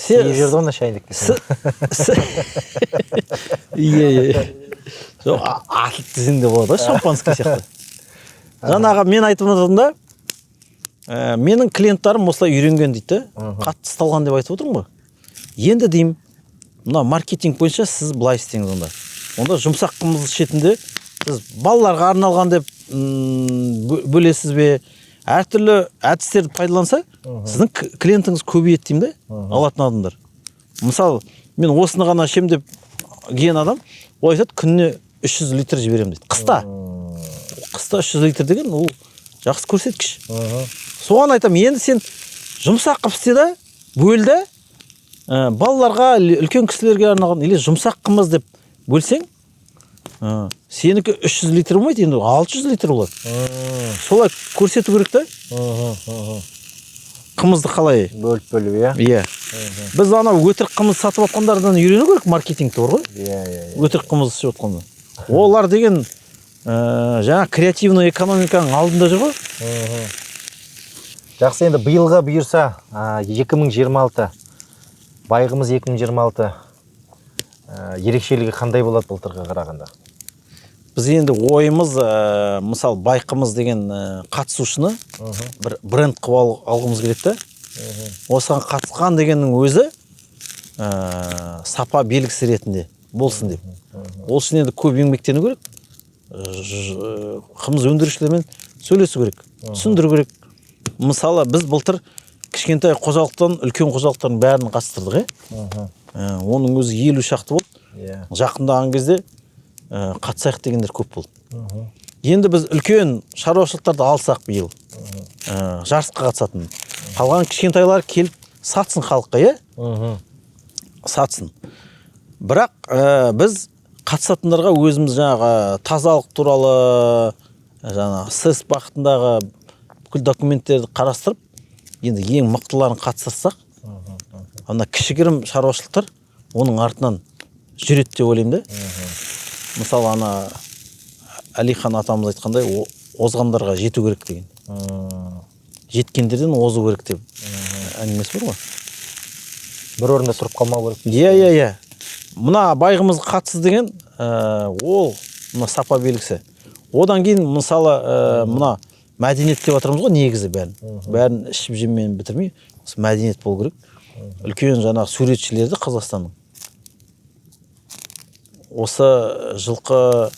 Не жерде оны шайындық десең? Иә, иә. Жоқ, атылып десең де болады ғой, шампанский сияқты. Жаңағы мен айтып отырмын да, менің клиенттарым осылай үйренген дейді да. Қатты ысталған деп айтып отырмын ғой. Енді деймін, мына маркетинг бойынша сіз былай істеңіз онда. Онда жұмсақ қымыз ішетінде сіз балаларға арналған деп бөлесіз бе? Әртүрлі әдістерді пайдаланса, сіздің клиентіңіз көбейеді деймін да, алатын адамдар. Мысалы, мен осыны ғана ішемін деп келген адам, ол айтады, күніне 300 литр жіберемін дейді. Қыста. Қыста 300 литр деген ол жақсы көрсеткіш. Соған айтамын, енді сен жұмсақ қып істе да, бөл да, балаларға, үлкен кісілерге арналған или жұмсақ қымыз деп бөлсең, сенікі 300 литр болмайды, енді 600 литр болады. Солай көрсету керек та. Қымызды қалай? Бөліп бөліп, иә? Иә. Біз анау өтірік қымыз сатып жатқандардан үйрену керек, маркетингті бар ғой. Иә, иә, иә. Өтірік қымыз ішіп жатқанда. Олар деген, жаңа креативный экономиканың алдында жүр ғой. Жақсы, енді биылға бұйырса, 2026, байғымыз 2026, ерекшелігі қандай болады былтырға қарағанда? Біз енді ойымыз, мысалы, байқымыз деген, қатысушыны бір бренд қылып алғымыз келеді да. Осыған қатысқан дегеннің өзі, сапа белгісі ретінде болсын деп. Ол үшін енді көп еңбектену керек. Қымыз өндірушілермен сөйлесу керек, түсіндіру керек. Мысалы, біз былтыр кішкентай қожалықтан үлкен қожалықтардың бәрін қатыстырдық, иә? Оның өзі 50 шақты болды. Жақындаған кезде, қатысайық дегендер көп болды. Енді біз үлкен шаруашылықтарды алсақ биыл, жарысқа қатысатын. Қалған кішкентайлар келіп сатсын халыққа, иә? Сатсын. Бірақ, біз қатысатындарға өзіміз жаңағы тазалық туралы, жаңағы СЭС бағытындағы бүкіл документтерді қарастырып, енді ең мықтыларын қатыстырсақ, ана кішігірім шаруашылықтар оның артынан жүреді деп ойлаймын да. Мысалы, ана Әлихан атамыз айтқандай, озғандарға жету керек деген. Жеткендерден озу керек деп әңгімесі бар ғой. Бір орында тұрып қалмау керек. Иә, иә, иә. Мына байғымыз қатысты деген, ол мына сапа белгісі. Одан кейін, мысалы, мына мәдениет деп жатырмыз ғой негізі бәрін. Бәрін ішіп жеммен бітірмей, осы мәдениет болу керек. Үлкен жаңағы суретшілерді Қазақстанның. Осы жылқы,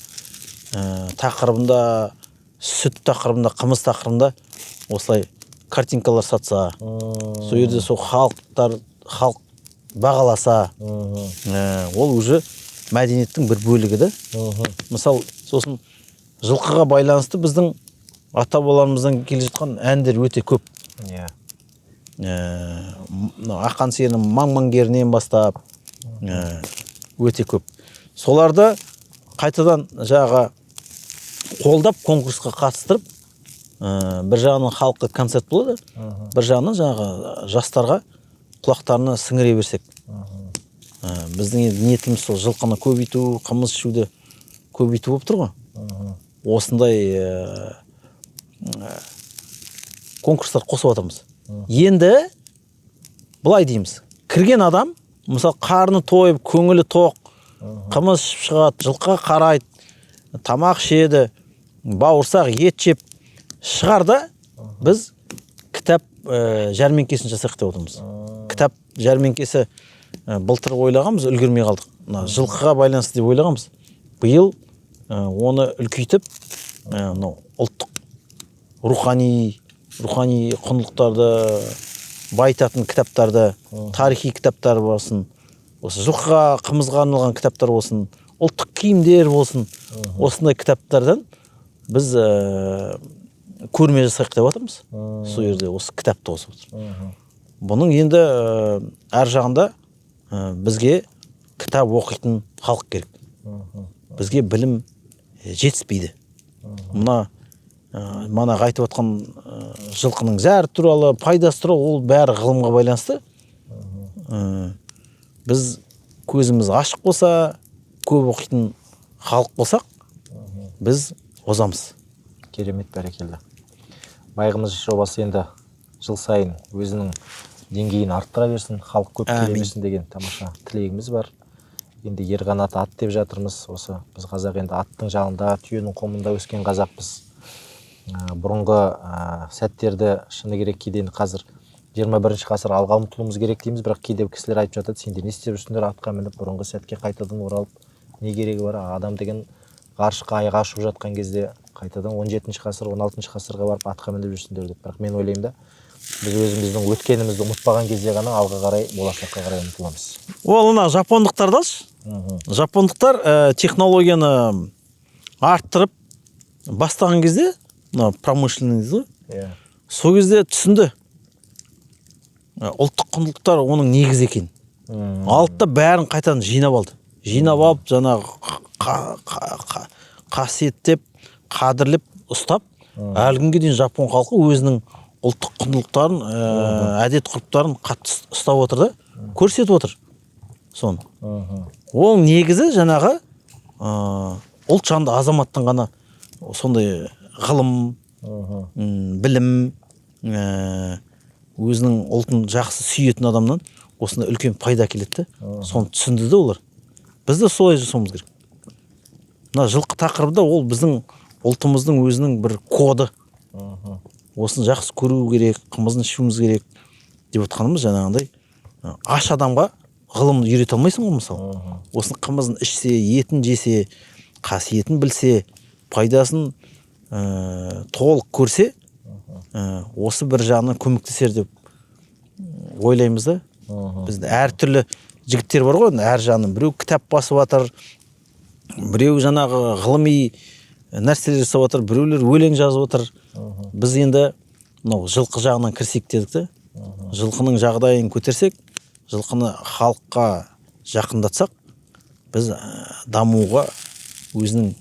тақырыбында, сүт тақырыбында, қымыз тақырыбында осылай картинкалар сатса, сол жерде сол халық бағаласа, ол уже мәдениеттің бір бөлігі да. Мысалы, сосын жылқыға байланысты біздің ата-бабаларымыздан келе жатқан әндер өте көп. Мынау Ақан серінің маң-маңгерінен бастап, өте көп. Соларды қайтадан жаңағы қолдап конкурсқа қатыстырып, бір жағынан халыққа концерт болады, бір жағынан жаңағы жастарға құлақтарына сіңіре берсек. Біздің енді ниетіміз сол жылқыны көбейту, қымыз ішуді көбейту болып тұр ғой. Осындай конкурстар қосып жатырмыз. Енді былай дейміз. Кірген адам, мысалы, қарны тойып, көңілі тоқ, қымыз ішіп шығады, жылқыға қарайды, тамақ ішеді, бауырсақ, ет жеп шығар да, біз Кітап жәрмеңкесін жасайық деп отырмыз. Кітап жәрмеңкесі былтыр ойлағанбыз, үлгермей қалдық. Мына жылқыға байланысты деп ойлағанбыз. Биыл оны үлкейтіп, мынау ұлттық рухани құндылықтарды байытатын кітаптарды, тарихи кітаптар болсын, осы жылқыға, қымызға арналған кітаптар болсын, ұлттық киімдер болсын, осындай кітаптардан біз көрме жасайық деп жатырмыз. Сол жерде осы кітапты қосып отыр. Бұның енді ар жағында бізге кітап оқитын халық керек. Бізге білім жетіспейді. Мына манағы айтып отқан жылқының зәрі туралы, пайдасы туралы, ол бәрі ғылымға байланысты. Біз көзіміз ашық болса, көп оқитын халық болсақ, біз озамыз. Керемет, бәрекелді. Байқымыз жобасы енді жыл сайын өзінің деңгейін арттыра берсін, халық көп келе берсін деген тамаша тілегіміз бар. Енді ер қанаты ат деп жатырмыз. Осы біз қазақ енді аттың жалында, түйенің қомында өскен қазақпыз. Бұрынғы сәттерді шыны керек кейде енді қазір 21 ғасыр алға ұмтылуымыз керек дейміз, бірақ кейде кісілер айтып жатады, сендер не істеп жүрсіңдер атқа мініп, бұрынғы сәтке қайтадан оралып не керегі бар, адам деген ғарышқа, айға ұшып жатқан кезде қайтадан 17 ғасыр, 16 ғасырға барып атқа мініп жүрсіңдер деп. Бірақ мен ойлаймын да, біз өзіміздің өткенімізді ұмытпаған кезде ғана алға қарай, болашаққа қарай ұмтыламыз. Ол мына жапондықтарды алшы. Жапондықтар технологияны арттырып бастаған кезде, мына промышленный дейді ғой, сол кезде түсінді. Ұлттық құндылықтар оның негізі екен. Алды да бәрін қайтадан жинап алды. Жинап алып, жаңағы қасиеттеп, қадірлеп ұстап, әлі күнге дейін жапон халқы өзінің ұлттық құндылықтарын, әдет ғұрыптарын қатты ұстап отыр да, көрсетіп отыр соны. Оның негізі жаңағы ұлт жанды азаматтың ғана сондай ғылым, білім, өзінің ұлтын жақсы сүйетін адамнан осындай үлкен пайда келеді де. Соны түсінді де олар. Біз де солай жасауымыз керек. Мына жылқы тақырыбы да ол біздің ұлтымыздың өзінің бір коды. Осыны жақсы көру керек, қымызын ішуіміз керек деп отқанымыз жаңағындай аш адамға ғылымды үйрете алмайсың ғой мысалы. Осыны қымызын ішсе, етін жесе, қасиетін білсе, пайдасын толық көрсе, осы бір жағынан көмектесер деп ойлаймыз да. Бізде әртүрлі жігіттер бар ғой, әр жағынан біреу кітап басып жатыр, біреу жаңағы ғылыми нәрселер жасап жатыр, біреулер өлең жазып жатыр. Біз енді мынау жылқы жағынан кірсек дедік те. Жылқының жағдайын көтерсек, жылқыны халыққа жақындатсақ, біз дамуға өзінің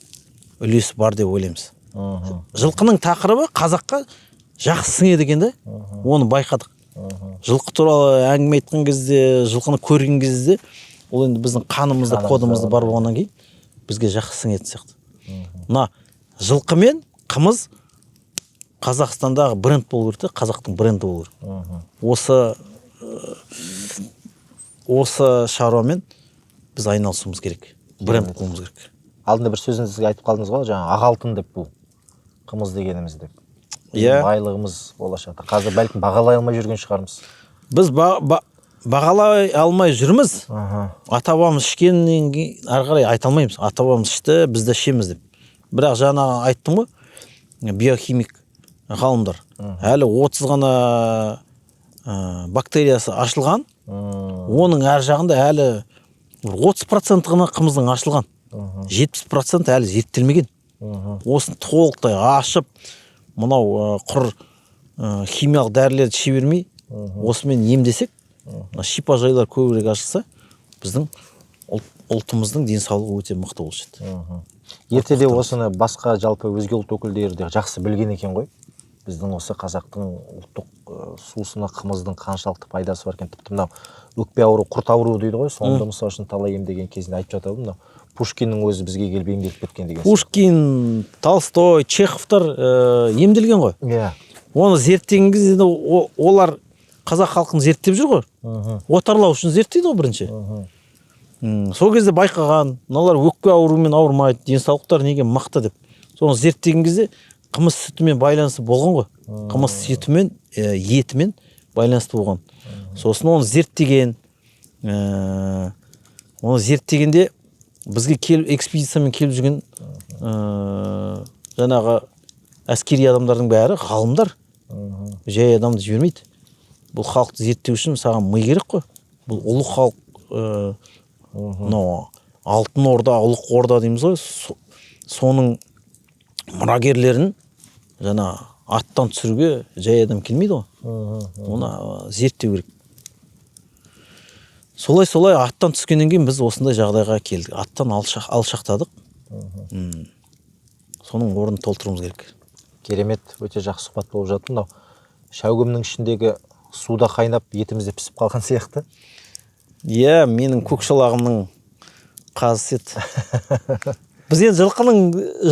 үлесі бар деп ойлаймыз. Жылқының тақырыбы қазаққа жақсы сіңеді екен да, оны байқадық. Жылқы туралы әңгіме айтқан кезде, жылқыны көрген кезде, ол енді біздің қанымызда, кодымызда бар болғаннан кейін бізге жақсы сіңетін сияқты. Мына жылқы мен қымыз Қазақстандағы бренд болу керек те, қазақтың бренді болу керек. Осы шаруамен біз айналысуымыз керек, бренд болуымыз керек. Алдында бір сөзіңізге айтып қалдыңыз ғой, жаңа ақ алтын деп, бұл қымыз дегеніміз деп. Иә. Байлығымыз болашақта. Қазір бәлкім бағалай алмай жүрген шығармыз. Біз бағалай алмай жүрміз. Ата-бабамыз ішкеннен кейін ары қарай айта алмаймыз. Ата-бабамыз ішті, біз де ішеміз деп. Бірақ жаңа айттым ғой, биохимик ғалымдар әлі 30 ғана бактериясы ашылған. Оның әр жағында әлі 30% ғана қымыздың ашылған. 70% әлі зерттелмеген. Осыны толықтай ашып, мынау құр химиялық дәрілерді іше бермей, осымен емдесек, мына шипажайлар көбірек ашылса, біздің ұлтымыздың денсаулығы өте мықты болушы еді. Ертеде осыны басқа жалпы өзге ұлт өкілдері де жақсы білген екен ғой. Біздің осы қазақтың ұлттық сусыны қымыздың қаншалықты пайдасы бар екен. Тіпті мынау өкпе ауру, құрт ауруы дейді ғой, соны да мысалы үшін талай емдеген кезінде айтып жатады мынау Пушкиннің өзі бізге келіп емделіп кеткен деген. Пушкин, Толстой, Чеховтар емделген ғой. Иә. Оны зерттеген кезде олар қазақ халқын зерттеп жүр ғой. Отарлау үшін зерттейді ғой бірінші. Сол кезде байқаған, мыналар өкпе ауруымен ауырмайды, денсаулықтары неге мықты деп. Соны зерттеген кезде Қымыз сүтімен байланысты болған ғой. Қымыз сүтімен, етімен байланысты болған. Сосын оны зерттеген, оны зерттегенде бізге келіп, экспедициямен келіп жүрген жаңағы әскери адамдардың бәрі ғалымдар. Жай адамды жібермейді. Бұл халықты зерттеу үшін саған ми керек қой. Бұл ұлы халық, мынау Алтын Орда, Ұлық Орда дейміз ғой, соның мұрагерлерін жаңа аттан түсіруге жай адам келмейді ғой. Оны зерттеу керек. Солай, солай аттан түскеннен кейін біз осындай жағдайға келдік. Аттан алшақтадық. Соның орнын толтыруымыз керек. Керемет, өте жақсы сұхбат болып жатыр. Мынау шәугімнің ішіндегі су да қайнап, етіміз де пісіп қалған сияқты. Иә, менің көк шолағымның қазысы еді. Біз енді жылқының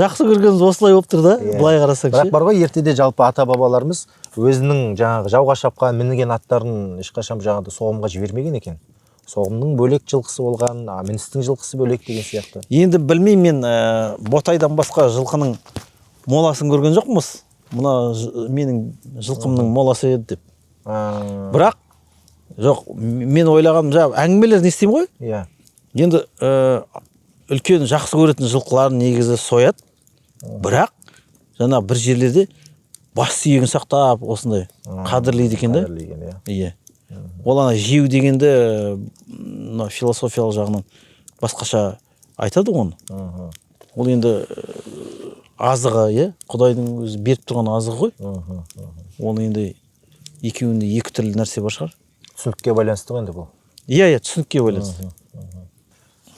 жақсы көргеніміз осылай болып тұр да, былай қарасаң Бірақ ше. бар ғой, ертеде жалпы ата бабаларымыз өзінің жаңағы жауға шапқан, мінген аттарын ешқашан жаңағыдай соғымға жібермеген екен. Соғымның бөлек жылқысы болған, міністің жылқысы бөлек деген сияқты. Енді білмеймін мен, Ботайдан басқа жылқының моласын көрген жоқпыз. Мына менің жылқымның моласы еді деп. Бірақ жоқ, мен ойлағаным, жаңағы әңгімелерін естимін ғой. Енді үлкен жақсы көретін жылқыларын негізі сояды. Бірақ жаңа бір жерлерде бас сүйегін сақтап осындай қадірлейді екен да. Қадірлеген, иә. Иә. Ол ана жеу дегенде мына философиялық жағынан басқаша айтады ғой оны. Ол енді азығы, иә, Құдайдың өзі беріп тұрған азығы ғой. Оны енді екеуінде екі түрлі нәрсе бар шығар. Түсінікке байланысты ғой енді бұл. Иә, иә, түсінікке байланысты.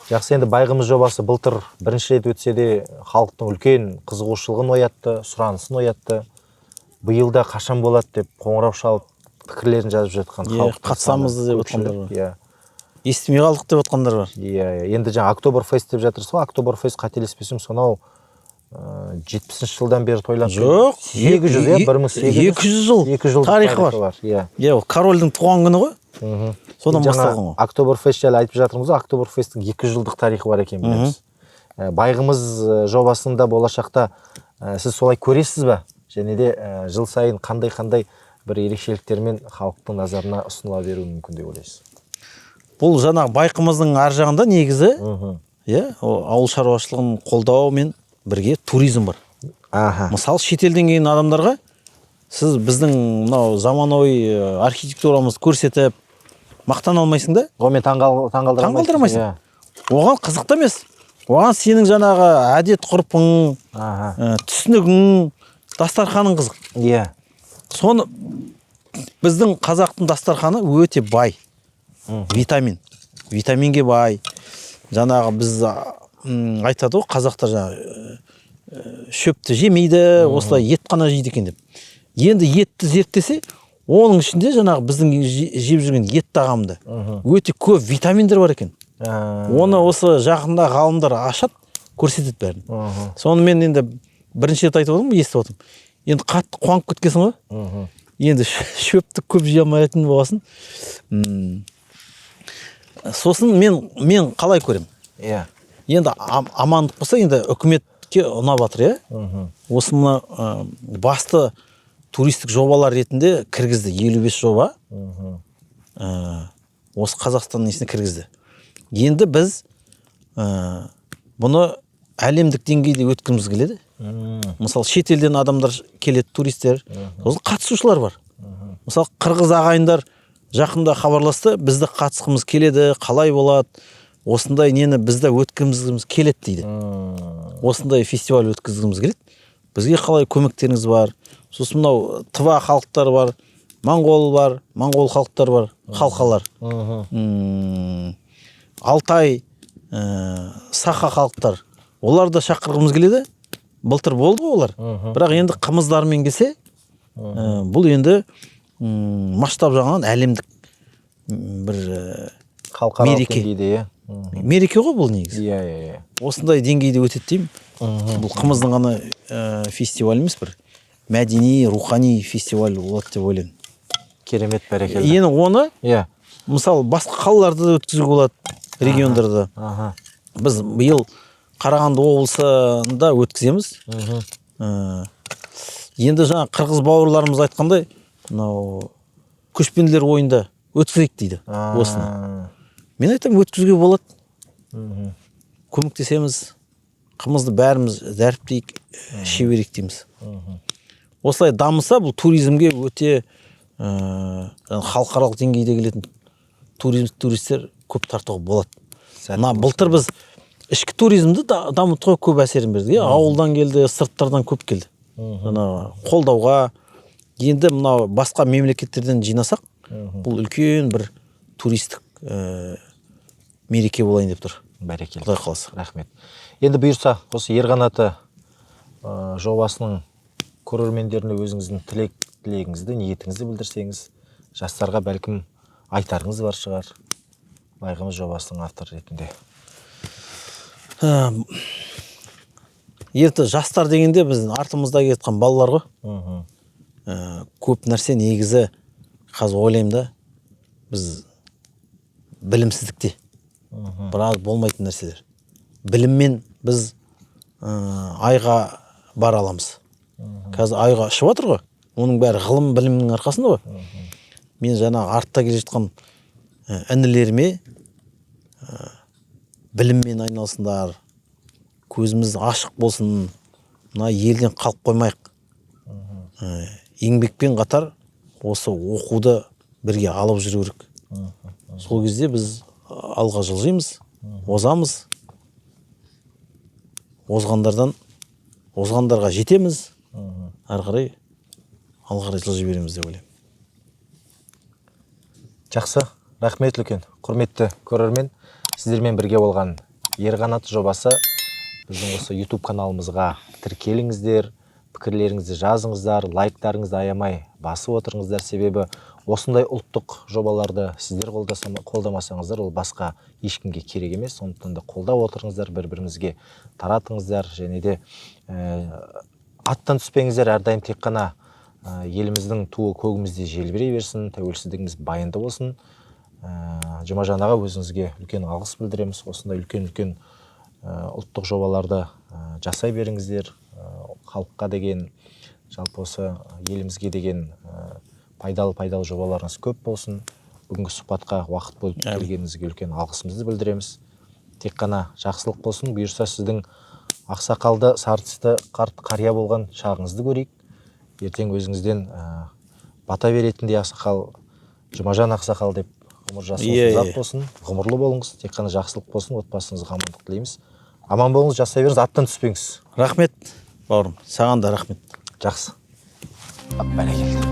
Жақсы, енді Байғымыз жобасы былтыр бірінші рет өтсе де халықтың үлкен қызығушылығын оятты, сұранысын оятты. Биыл да қашан болады деп қоңырау шалып пікірлерін жазып жатқан Иә, халықтың қатысамыз саны деп көпшілік. жатқандар бар. Иә. Естімей қалдық деп жатқандар бар. Иә, иә. Енді жаңа Октоберфест деп жатырсыз ғой. Октоберфест, қателеспесем, сонау 70-ші жылдан бері тойланып Жоқ, 800, иә, бір мың сегіз жүз. 200 жыл Екі жүз жылдық тарихы бар. бар. Иә. Иә, ол корольдің туған күні ғой. Содан Жаңа басталған ғой. Октоберфест жайлы айтып жатырмыз ғой. Октоберфесттің 200 жылдық тарихы бар екенін білеміз. Байғымыз жобасында болашақта сіз солай көресіз бе? Және де жыл сайын қандай-қандай бір ерекшеліктермен халықтың назарына ұсыныла беруі мүмкін деп ойлайсыз? Бұл жаңағы Байқымыздың ар жағында негізі, иә, ол ауыл шаруашылығын қолдаумен бірге туризм бар. Мысалы, шетелден келген адамдарға сіз біздің мынау заманауи архитектурамызды көрсетіп мақтана алмайсың да? Онымен таңғалдыра алмайсың. Таңғалдыра алмайсың. Оған қызық та емес. Оған сенің жаңағы әдет ғұрпың, түсінігің, дастарханың қызық. Соны біздің қазақтың дастарханы өте бай. Витамин. Витаминге бай. Жаңағы біз, айтады ғой, қазақтар жаңағы шөпті жемейді, осылай ет қана жейді екен деп. Енді етті зерттесе, оның ішінде жаңағы біздің жеп жүрген ет тағамында өте көп витаминдер бар екен. Оны осы жақында ғалымдар ашады, көрсетеді бәрін. Соны мен енді бірінші рет айтып отырмын, естіп отырмын. Енді қатты қуанып кеткенсің ғой. Енді шөпті көп жей алмайтын болғасын. Сосын мен қалай көремін? Енді амандық болса, енді үкіметке ұнап жатыр, иә? Осы мына басты туристік жобалар ретінде кіргізді, 55 жоба. Осы Қазақстанның несіне кіргізді. Енді біз бұны әлемдік деңгейде өткізгіміз келеді. Мысалы, шетелден адамдар келеді, туристер. Сосын қатысушылар бар. Мысалы, қырғыз ағайындар жақында хабарласты, бізді қатысқымыз келеді, қалай болады, осындай нені бізді өткізгіміз келеді дейді. Осындай фестиваль өткізгіміз келеді. Бізге қалай көмектеріңіз бар? Сосын мынау тыва халықтары бар, моңғол бар, моңғол халықтары бар, халқалар. Алтай, саха халықтар. Олар да шақырғымыз келеді. Былтыр болды ғой олар. Бірақ енді қымыздармен келсе, бұл енді масштаб жағынан әлемдік бір Халықаралық мереке. деңгейде, иә. Мереке ғой бұл негізі. Иә, иә, иә. Осындай деңгейде өтеді деймін. Бұл қымыздың ғана фестиваль емес, бір мәдени, рухани фестиваль болады деп ойлаймын. Керемет, бәрекелді. Енді оны, мысалы, басқа қалаларда да өткізуге болады, региондарда. Біз биыл Қарағанды облысында өткіземіз. Енді жаңа қырғыз бауырларымыз айтқандай, мынау көшпенділер ойында өткізейік дейді осыны. Мен айтамын, өткізуге болады. Көмектесеміз, қымызды бәріміз дәріптейік, іше берейік дейміз. Осылай дамыса, бұл туризмге өте халықаралық деңгейде келетін туристер көп тартуға болады. Мына былтыр біз ішкі туризмді дамытуға көп әсерін бердік, иә. Ауылдан келді, сырттардан көп келді жаңағы қолдауға. Енді мынау басқа мемлекеттерден жинасақ, бұл үлкен бір туристік мереке болайын деп тұр. Бәрекелді. Құдай қаласа. Рахмет. Енді бұйырса, осы Ер қанаты жобасының көрермендеріне өзіңіздің тілегіңізді, ниетіңізді білдірсеңіз, жастарға бәлкім айтарыңыз бар шығар, Байқымыз жобасының авторы ретінде. Ерте жастар дегенде біздің артымызда келе жатқан балалар ғой. Көп нәрсе негізі қазір ойлаймын да, біз білімсіздікте біраз болмайтын нәрселер. Біліммен біз айға бара аламыз. Қазір айға ұшып жатыр ғой, оның бәрі ғылым білімнің арқасында ғой. Мен жаңа артта келе жатқан інілеріме біліммен айналысыңдар, көзіміз ашық болсын, мына елден қалып қоймайық. Еңбекпен қатар осы оқуды бірге алып жүру керек. Сол кезде біз алға жылжимыз, озамыз, озғандарға жетеміз, ары қарай алға қарай жылжи береміз деп ойлаймын. Жақсы, рахмет үлкен. Құрметті көрермен, сіздермен бірге болған Ер қанаты жобасы. Біздің осы YouTube каналымызға тіркеліңіздер, пікірлеріңізді жазыңыздар, лайктарыңызды аямай басып отырыңыздар. Себебі осындай ұлттық жобаларды сіздер қолдамасаңыздар, ол басқа ешкімге керек емес. Сондықтан да қолдап отырыңыздар, бір-біріңізге таратыңыздар және де аттан түспеңіздер. Әрдайым тек қана еліміздің туы көгімізде желбірей берсін, тәуелсіздігіміз баянды болсын. Жұмажан аға, өзіңізге үлкен алғыс білдіреміз. Осындай үлкен-үлкен ұлттық жобаларды жасай беріңіздер. Халыққа деген, жалпы осы елімізге деген пайдалы-пайдалы жобаларыңыз көп болсын. Бүгінгі сұхбатқа уақыт бөліп келгеніңізге үлкен алғысымызды білдіреміз. Тек қана жақсылық болсын. Бұйырса, сіздің ақсақалды, сары тісті қарт қария болған шағыңызды көрейік. Ертең өзіңізден бата беретіндей ақсақал, Жұмажан ақсақал деп ғұмыр жасыңыз ұзақ болсын, ғұмырлы болыңыз, тек қана жақсылық болсын, отбасыңызға амандық тілейміз. Аман болыңыз, жасай беріңіз, аттан түспеңіз. Рахмет, бауырым, саған да рахмет. Жақсы. Ап, бәрекелді.